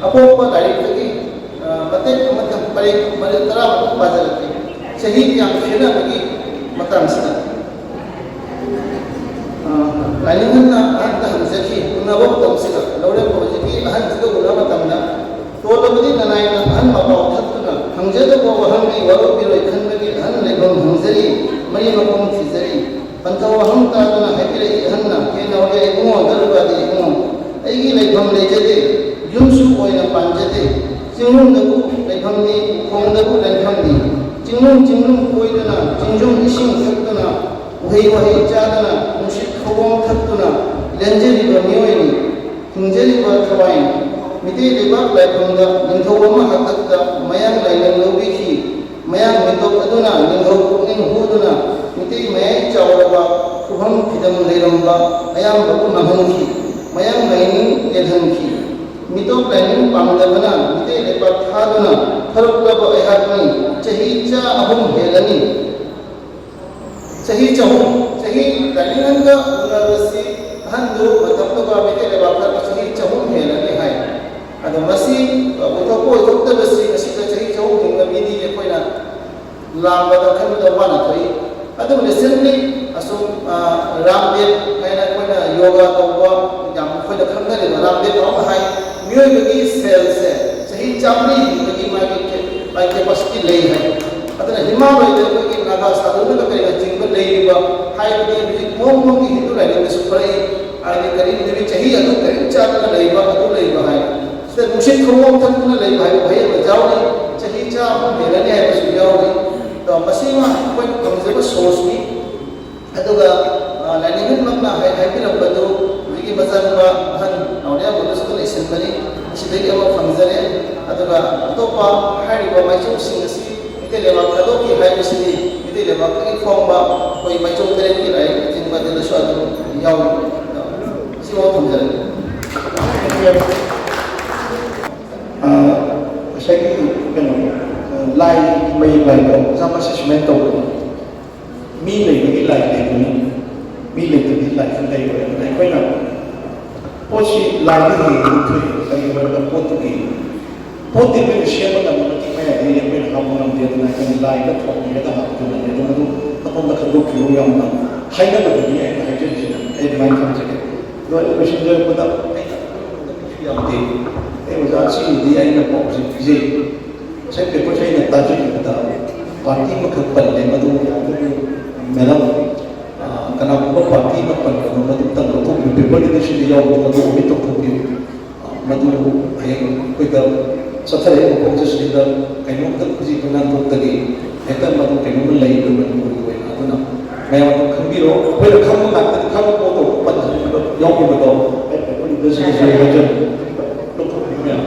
ꯑꯄꯣꯛꯄ ꯂꯥꯏꯔꯤꯛꯇꯒꯤ, ꯑ, ꯃꯇꯦꯛ ꯑꯃꯇꯪ, ꯄꯔꯦꯡ ꯃꯔꯤ ꯇꯔꯥꯃꯨꯛ ꯄꯥꯖꯔꯛꯀꯦ꯫ ꯆꯍꯤ ꯀꯌꯥꯝ ꯈꯦꯠꯅꯕꯒꯤ ꯃꯇꯥꯡꯁꯤꯗ꯫ ꯑ, ꯂꯥꯏꯅꯤꯡꯍꯟꯅ ꯑꯍꯟꯗ ꯍꯪꯖꯈꯤ꯫ ꯎꯅꯕ ꯃꯇꯝꯁꯤꯗ ꯂꯧꯔꯦꯝꯕ ꯍꯧꯖꯤꯛꯀꯤ ꯑꯍꯟꯁꯤꯒ ꯎꯅꯕ ꯃꯇꯝꯗ, "ꯇꯣꯜꯂꯕꯗꯤ ꯅꯅꯥꯏꯅ ꯑꯍꯟ ꯃꯄꯥꯎ ꯊꯛꯇꯨꯅ ꯍꯪꯖꯗꯧꯕ ꯋꯥꯍꯪꯗꯤ ꯋꯥꯔꯧꯕꯤꯔꯣꯏ ꯈꯟꯕꯒꯤ ꯑꯍꯟ ꯂꯩꯐꯝ ꯍꯪꯖꯔꯤ, ꯃꯔꯤ ꯃꯈꯣꯡ ꯊꯤꯖꯔꯤ꯫" ꯄꯟꯊꯧ ꯋꯥꯍꯪ ꯇꯥꯗꯨꯅ ꯍꯥꯏꯕꯤꯔꯛꯏ ꯑꯍꯟꯅ, "ꯍꯦꯟꯅ ꯍꯣꯔꯦ ꯏꯕꯨꯡꯉꯣ, ꯗꯔꯨꯕꯥꯗꯤ ꯏꯕꯨꯡꯉꯣ, ꯑꯩꯒꯤ ꯂꯩꯐꯝ ꯂꯩꯖꯗꯦ, ꯌꯨꯝꯁꯨ ꯑꯣꯏꯅ ꯄꯥꯟꯖꯗꯦ꯫ ꯆꯤꯡꯅꯨꯡꯗꯕꯨ ꯂꯩꯐꯝꯅꯤ, ꯎꯈꯣꯡꯗꯕꯨ ꯂꯩꯐꯝꯅꯤ꯫ ꯆꯤꯡꯅꯨꯡ ꯆꯤꯡꯅꯨꯡ ꯀꯣꯏꯗꯨꯅ, ꯆꯤꯡꯖꯨꯝ ꯏꯁꯤꯡ ꯊꯛꯇꯨꯅ, ꯎꯍꯩ ꯋꯥꯍꯩ ꯆꯥꯗꯨꯅ, ꯅꯨꯡꯁꯤꯠ ꯈꯧꯋꯣꯡ ꯊꯛꯇꯨꯅ ꯂꯦꯟꯖꯔꯤꯕ ꯃꯤꯑꯣꯏꯅꯤ, ꯍꯤꯡꯖꯔꯤꯕ ꯊꯋꯥꯏꯅꯤ꯫ ꯃꯤꯇꯩ ꯂꯩꯕꯥꯛ ꯂꯥꯏꯐꯝꯗ ꯅꯤꯡꯊꯧ ꯑꯃ ꯍꯥꯛꯇꯛꯇ ꯃꯌꯥꯡ ꯂꯥꯏꯅꯤꯡ ꯂꯧꯕꯤꯈꯤ꯫ ꯃꯌꯥꯡ ꯃꯤꯇꯣꯞ ꯑꯗꯨꯅ ꯅꯤꯡꯊꯧ ꯄꯨꯛꯅꯤꯡ ꯍꯨꯗꯨꯅ ꯃꯤꯇꯩ ꯃꯌꯥꯏ ꯆꯥꯎꯔꯕ ꯈꯨꯐꯝ ꯐꯤꯗꯝ ꯂꯩꯔꯝꯕ ꯑꯌꯥꯝꯕꯕꯨ ꯃꯥꯡꯍꯟꯈꯤ꯫ ꯃꯌꯥꯡ ꯂꯥꯏꯅꯤꯡ ꯂꯦꯟꯍꯟꯈꯤ꯫ ꯃꯤꯇꯣꯞ ꯂꯥꯏꯅꯤꯡ ꯄꯥꯝꯗꯕꯅ ꯃꯤꯇꯩ ꯂꯩꯄꯥꯛ ꯊꯥꯗꯨꯅ ꯊꯣꯔꯛꯂꯕ ꯑꯩꯍꯥꯛꯅꯤ꯫ ꯆꯍꯤ ꯆꯥ ꯑꯍꯨꯝ ꯍꯦꯜꯂꯅꯤ꯫ ꯆꯍꯤ ꯆꯍꯨꯝ, ꯆꯍꯤ ꯂꯥꯏꯅꯤꯡꯍꯟꯒ ꯎꯅꯕꯁꯤ ꯑꯍꯟꯗꯨ ꯃꯇꯝꯗꯨꯒ ꯃꯩꯇꯩ ꯂꯩꯕꯥꯛꯇ ꯆꯍꯤ ꯆꯍꯨꯝ ꯍꯦꯜꯂꯅꯤ ꯍꯥꯏ꯫ ꯑꯗꯣ ꯃꯁꯤ ꯑꯣꯏꯊꯣꯛꯄ ꯑꯣꯏꯊꯣꯛꯇꯕꯁꯤ ꯉꯁꯤꯗ ꯆꯍꯤ ꯆꯍꯨꯝ ꯍꯤꯡꯕ ꯃꯤꯗꯤ ꯑꯩꯈꯣꯏꯅ ꯂꯥꯝꯕꯗ ꯈꯟꯕꯗ ꯋꯥꯅ ꯊꯣꯛꯏ꯫ ꯑꯗꯨꯕꯨ recently ꯑꯁꯨꯝ, ꯑ, ꯔꯥꯝꯗꯦꯕ ꯍꯥꯏꯅ ꯑꯩꯈꯣꯏꯅ ꯌꯣꯒꯥ ꯇꯧꯕ ꯌꯥꯝ ꯑꯩꯈꯣꯏꯅ ꯈꯪꯅꯔꯤꯕ ꯔꯥꯝꯗꯦꯕ ꯑꯃ ꯍꯥꯏ, ꯃꯤꯑꯣꯏꯕꯒꯤ cellꯁꯦ ꯆꯍꯤ ꯆꯥꯝꯃꯔꯤ ꯍꯤꯡꯕꯒꯤ ꯃꯥꯒꯤ ꯀꯦ-, ꯃꯥꯒꯤ capacity ꯂꯩ ꯍꯥꯏ꯫ ꯑꯗꯨꯅ ꯍꯤꯃꯥꯂꯣꯏꯗ ꯑꯩꯈꯣꯏꯒꯤ ꯅꯥꯒꯥ ꯁꯥꯗꯨꯅꯒ ꯀꯔꯤꯅꯆꯤꯡꯕ ꯂꯩꯔꯤꯕ ꯍꯥꯏꯕꯗꯤ ꯍꯧꯖꯤꯛ ꯃꯣꯡ ꯃꯣꯡꯒꯤ ꯍꯤꯟꯗꯨ ꯂꯥꯏꯅꯤꯡꯗꯁꯨ ꯈꯔ ꯍꯥꯏꯗꯤ ꯀꯔꯤ ꯅꯨꯃꯤꯠ ꯆꯍꯤ ꯑꯗꯨ ꯀꯔꯤꯝ ꯆꯥꯗꯅ ꯂꯩꯕ ꯑꯗꯨ ꯂꯩꯕ ꯍꯥꯏ꯫ ꯁꯤꯗ ꯅꯨꯡꯁꯤꯠ ꯈꯣꯡꯑꯣꯛ ꯊꯛꯇꯨꯅ ꯂꯩꯕ ꯍꯥꯏꯕ ꯋꯥꯍꯩ ꯑꯃ ꯌꯥꯎꯔꯤ꯫ ꯆꯍꯤ ꯆꯥꯝꯃ ꯍꯦꯜꯂꯅꯤ ꯍꯥꯏꯕꯁꯨ ꯌꯥꯎꯔꯤ꯫ ꯑꯗꯣ ꯃꯁꯤꯃ ꯑꯩꯈꯣꯏꯅ ꯐꯪꯖꯕ sourceꯅꯤ꯫ ꯑꯗꯨꯒ, ꯑ, ꯂꯥꯏꯅꯤꯡꯍꯟꯕꯝꯅ ꯍꯥꯏ-, ꯍꯥꯏꯕꯤꯔꯝꯕꯗꯨ ꯍꯧꯖꯤꯛꯀꯤ ꯃꯆꯥꯅꯨꯄꯥ ꯑꯍꯟ ꯅꯥꯎꯔꯦꯝꯕꯗꯨꯁꯨ ꯂꯩꯁꯤꯟꯕꯅꯤ꯫ ꯑꯁꯤꯗꯒꯤ ꯑꯃ ꯐꯪꯖꯔꯦ꯫ ꯑꯗꯨꯒ ꯑꯇꯣꯞꯄ ꯍꯥꯏꯔꯤꯕ ꯃꯥꯏꯆꯧꯁꯤꯡ ꯑꯁꯤ ꯃꯤꯇꯩ ꯂꯩꯕꯥꯛ ꯊꯥꯗꯣꯛꯈꯤ ꯍꯥꯏꯕꯁꯤꯗꯤ ꯃꯤꯇꯩ ꯂꯩꯕꯥꯛꯇꯒꯤ ꯐꯣꯡꯕ ꯑꯩꯈꯣꯏ ꯃꯥꯏꯆꯧ ꯇꯔꯦꯠꯀꯤ ꯂꯥꯏꯔꯤꯛ ꯑꯊꯤꯡꯕ ꯑꯗꯨꯗꯁꯨ ꯑꯗꯨꯝ ꯌꯥꯎꯏ꯫ ꯁꯤꯐꯥꯎ ꯊꯝꯖꯔꯒꯦ꯫ ꯑ, ꯉꯁꯥꯏꯒꯤ ꯀꯩꯅꯣ, ꯂꯥꯏ, ꯃꯌꯦꯛ ꯂꯥꯏꯗꯣ ꯌꯥꯝ ꯑꯁꯦꯁꯃꯦꯟ ꯇꯧꯕꯅꯤ꯫ ꯃꯤ ꯂꯩꯕꯒꯤ ꯂꯥꯏ ꯂꯩꯕꯅꯤ, ꯃꯤ ꯂꯩꯇꯕꯒꯤ ꯂꯥꯏꯁꯨ ꯂꯩꯔꯣꯏ꯫ ꯑꯗꯨꯅ ꯑꯩꯈꯣꯏꯅ ꯄꯣꯠꯁꯤ ꯂꯥꯏꯗ ꯌꯦꯡꯕꯗ ꯊꯣꯛꯏ꯫ ꯀꯔꯤꯒꯤꯅꯣ ꯍꯥꯏꯕꯗ ꯄꯣꯠꯇꯨꯒꯤ, ꯄꯣꯠꯇꯤ ꯑꯩꯈꯣꯏꯅ ꯁꯦꯝꯕ ꯉꯝꯕ ꯃꯇꯤꯛ ꯃꯌꯥꯏꯗꯒꯤ ꯑꯩꯈꯣꯏꯅ ꯍꯥꯞꯄ ꯉꯝꯗꯦ꯫ ꯑꯗꯨꯅ ꯑꯩꯈꯣꯏꯅ ꯂꯥꯏꯗ ꯊꯣꯡꯉꯒ ꯍꯥꯞꯄꯗꯨꯅꯅꯦ꯫ ꯑꯗꯨ ꯃꯗꯨ ꯑꯇꯣꯞꯄ ꯈꯟꯗꯣꯛꯈꯤꯕ ꯌꯥꯝꯅ ꯍꯥꯏꯅꯕꯗꯨꯅꯤ ꯑꯩꯅ ꯍꯥꯏꯖꯔꯤꯁꯤꯅ꯫ ꯑꯩ ꯑꯗꯨꯃꯥꯏꯅ ꯊꯝꯖꯒꯦ꯫ ꯑꯗꯣ ꯑꯩ ꯂꯣꯏꯁꯤꯟꯖꯔꯛꯄꯗ ꯑꯩꯅ ꯌꯥꯝꯗꯦ꯫ ꯑꯩ ꯑꯣꯖꯥꯁꯤꯡꯗꯤ ꯑꯩꯅ ꯄꯥꯎꯁꯦ ꯄꯤꯖꯩ꯫ ꯉꯁꯥꯏ ꯄꯦꯄꯔꯁꯦ ꯑꯩꯅ ꯇꯥꯖꯈꯤꯕꯗ ꯄꯥꯔꯇꯤ ꯑꯃꯈꯛ ꯄꯜꯂꯦ, ꯃꯗꯨ ꯌꯥꯔꯒꯗꯤ ꯃꯦꯗꯥꯝ, ꯑ, ꯀꯅꯥꯒꯨꯝꯕ ꯄꯥꯔꯇꯤ ꯑꯃ ꯄꯟꯕꯗꯣ ꯃꯗꯨ ꯑꯝꯇꯪ ꯂꯧꯊꯣꯛꯄꯤꯌꯨ꯫ ꯄꯦꯄꯔ ꯂꯤꯇꯔꯦꯁꯤꯗ ꯌꯥꯎꯕ ꯃꯗꯨ ꯑꯣꯃꯤꯠ ꯇꯧꯊꯣꯛꯄꯤꯌꯨ꯫ ꯑ, ꯃꯗꯨ ꯍꯌꯦꯡ ꯑꯩꯈꯣꯏꯗ ꯆꯠꯊꯔꯛꯏꯕ ꯈꯣꯡꯆꯠꯁꯤꯗ ꯀꯩꯅꯣꯝꯇ ꯈꯨꯖꯤ ꯈꯨꯉꯥꯟ ꯊꯣꯛꯇꯒꯤ ꯍꯦꯛꯇ ꯃꯗꯨ ꯀꯩꯅꯣꯝꯃ ꯂꯩ ꯑꯩꯈꯣꯏ ꯃꯅꯤꯄꯨꯔꯒꯤ ꯑꯣꯏꯅ꯫ ꯑꯗꯨꯅ ꯃꯌꯥꯝ ꯑꯗꯨꯝ ꯈꯪꯕꯤꯔꯣ꯫ ꯑꯩꯈꯣꯏꯅ ꯈꯪꯕ ꯉꯥꯛꯇꯅꯤ, ꯈꯪꯕ ꯄꯣꯠꯇꯣ ꯄꯟꯖꯟꯕꯗꯣ ꯌꯥꯎꯈꯤꯕꯗꯣ ꯑꯩ ꯄꯦꯄꯔ ꯂꯤꯇꯔꯦꯁꯤꯗꯁꯨ ꯍꯥꯏꯖꯕꯅꯤ꯫ ꯂꯧꯊꯣꯛꯄꯤꯌꯨ ꯃꯌꯥꯝ꯫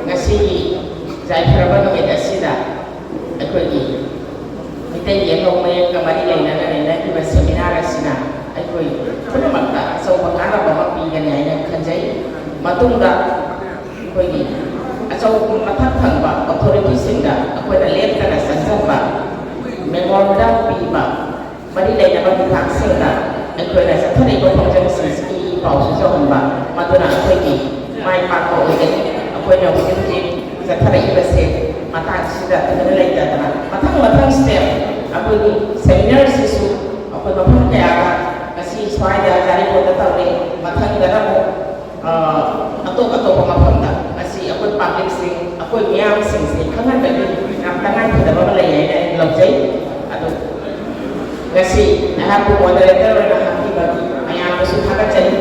ꯉꯁꯤꯒꯤ ꯌꯥꯏꯐꯔꯕ ꯅꯨꯃꯤꯠ ꯑꯁꯤꯗ ꯑꯩꯈꯣꯏꯒꯤ ꯃꯤꯇꯩ ꯌꯦꯛꯍꯧ ꯃꯌꯦꯛꯀ ꯃꯔꯤ ꯂꯩꯅꯅ ꯂꯩꯅꯈꯤꯕ ꯁꯦꯃꯤꯅꯥꯔ ꯑꯁꯤꯅ ꯑꯩꯈꯣꯏ ꯄꯨꯝꯅꯃꯛꯇ ꯑꯆꯧꯕ ꯀꯥꯟꯅꯕ ꯑꯃ ꯄꯤꯒꯅꯤ ꯍꯥꯏꯅ ꯈꯟꯖꯩ꯫ ꯃꯇꯨꯡꯗ ꯑꯩꯈꯣꯏꯒꯤ ꯑꯆꯧꯕ ꯃꯊꯛ ꯊꯪꯕ ꯑꯣꯊꯣꯔꯤꯇꯤꯁꯤꯡꯗ ꯑꯩꯈꯣꯏꯅ ꯂꯦꯞꯇꯅ ꯆꯪꯁꯤꯟꯕ, ꯃꯦꯃꯣꯔꯦꯟꯗꯝ ꯄꯤꯕ, ꯃꯔꯤ ꯂꯩꯅꯕ ꯃꯤꯊꯥꯡꯁꯤꯡꯗ ꯑꯩꯈꯣꯏꯅ ꯆꯠꯊꯔꯤꯕ ꯈꯣꯡꯖꯪꯁꯤꯡꯁꯤꯒꯤ ꯄꯥꯎꯁꯨ ꯌꯧꯍꯟꯕ, ꯃꯗꯨꯅ ꯑꯩꯈꯣꯏꯒꯤ ꯃꯥꯏ ꯄꯥꯛꯄ ꯑꯣꯏꯒꯅꯤ꯫ ꯑꯩꯈꯣꯏꯅ ꯍꯧꯖꯤꯛ ꯍꯧꯖꯤꯛ ꯆꯠꯊꯔꯛꯏꯕꯁꯦ ꯃꯇꯥꯡꯁꯤꯗ ꯇꯨꯃꯤꯟꯅ ꯂꯩꯇꯗꯅ ꯃꯊꯪ ꯃꯊꯪ ꯁ꯭ꯇꯦꯞ ꯑꯩꯈꯣꯏꯒꯤ ꯁꯦꯃꯤꯅꯥꯔꯁꯤꯁꯨ ꯑꯩꯈꯣꯏ ꯃꯐꯝ ꯀꯌꯥꯗ ꯉꯁꯤ ꯁ꯭ꯋꯥꯏꯗ ꯖꯥꯔꯤꯄꯣꯠꯇ ꯇꯧꯔꯦ, ꯃꯊꯪꯗꯅ ꯑꯃꯨꯛ ꯑꯇꯣꯞ ꯑꯇꯣꯞꯄ ꯃꯐꯝꯗ ꯃꯁꯤ ꯑꯩꯈꯣꯏ ꯄꯥꯕ꯭ꯂꯤꯛꯁꯤꯡ, ꯑꯩꯈꯣꯏ ꯃꯤꯌꯥꯝꯁꯤꯡꯁꯦ ꯈꯪꯍꯟꯕꯒꯤ ꯌꯥꯝ ꯇꯉꯥꯏ ꯐꯗꯕ ꯑꯃ ꯂꯩ ꯍꯥꯏꯅ ꯑꯩ ꯂꯧꯖꯩ꯫ ꯑꯗꯨ ꯉꯁꯤ ꯑꯩꯍꯥꯛꯄꯨ ꯃꯣꯗꯔꯦꯇꯔ ꯑꯣꯏꯅ ꯍꯥꯞꯄꯤꯕ ꯃꯌꯥꯝꯕꯨꯁꯨ ꯊꯥꯒꯠꯆꯔꯤ꯫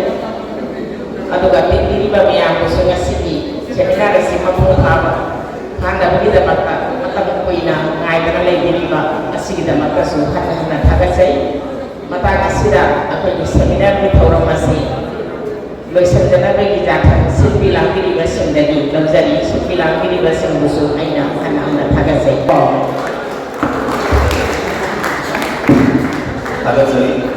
ꯑꯗꯨꯒ ꯇꯤꯟꯕꯤꯔꯤꯕ ꯃꯌꯥꯝꯕꯨꯁꯨ ꯉꯁꯤꯒꯤ ꯁꯦꯃꯤꯅꯥꯔ ꯑꯁꯤ ꯃꯄꯨꯡ ꯐꯥꯕ ꯐꯥꯅꯕꯒꯤꯗꯃꯛꯇ ꯃꯇꯝ ꯀꯨꯏꯅ ꯉꯥꯏꯗꯅ ꯂꯩꯕꯤꯔꯤꯕ ꯑꯁꯤꯒꯤꯗꯃꯛꯇꯁꯨ ꯍꯟꯅ ꯍꯟꯅ ꯊꯥꯒꯠꯆꯩ꯫ ꯃꯇꯥꯡ ꯑꯁꯤꯗ ꯑꯩꯈꯣꯏꯒꯤ ꯁꯦꯃꯤꯅꯥꯔꯒꯤ ꯊꯧꯔꯝ ꯑꯁꯤ ꯂꯣꯏꯁꯤꯟꯖꯅꯕꯒꯤ ꯌꯥꯊꯪ ꯁꯤꯟꯕꯤ ꯂꯥꯡꯕꯤꯔꯤꯕꯁꯤꯡꯗꯒꯤ ꯂꯧꯖꯔꯤ꯫ ꯁꯤꯟꯕꯤ ꯂꯥꯡꯕꯤꯔꯤꯕꯁꯤꯡꯕꯨꯁꯨ ꯑꯩꯅ ꯍꯟꯅ ꯍꯟꯅ ꯊꯥꯒꯠꯆꯩ꯫ ꯊꯥꯒꯠꯆꯔꯤ꯫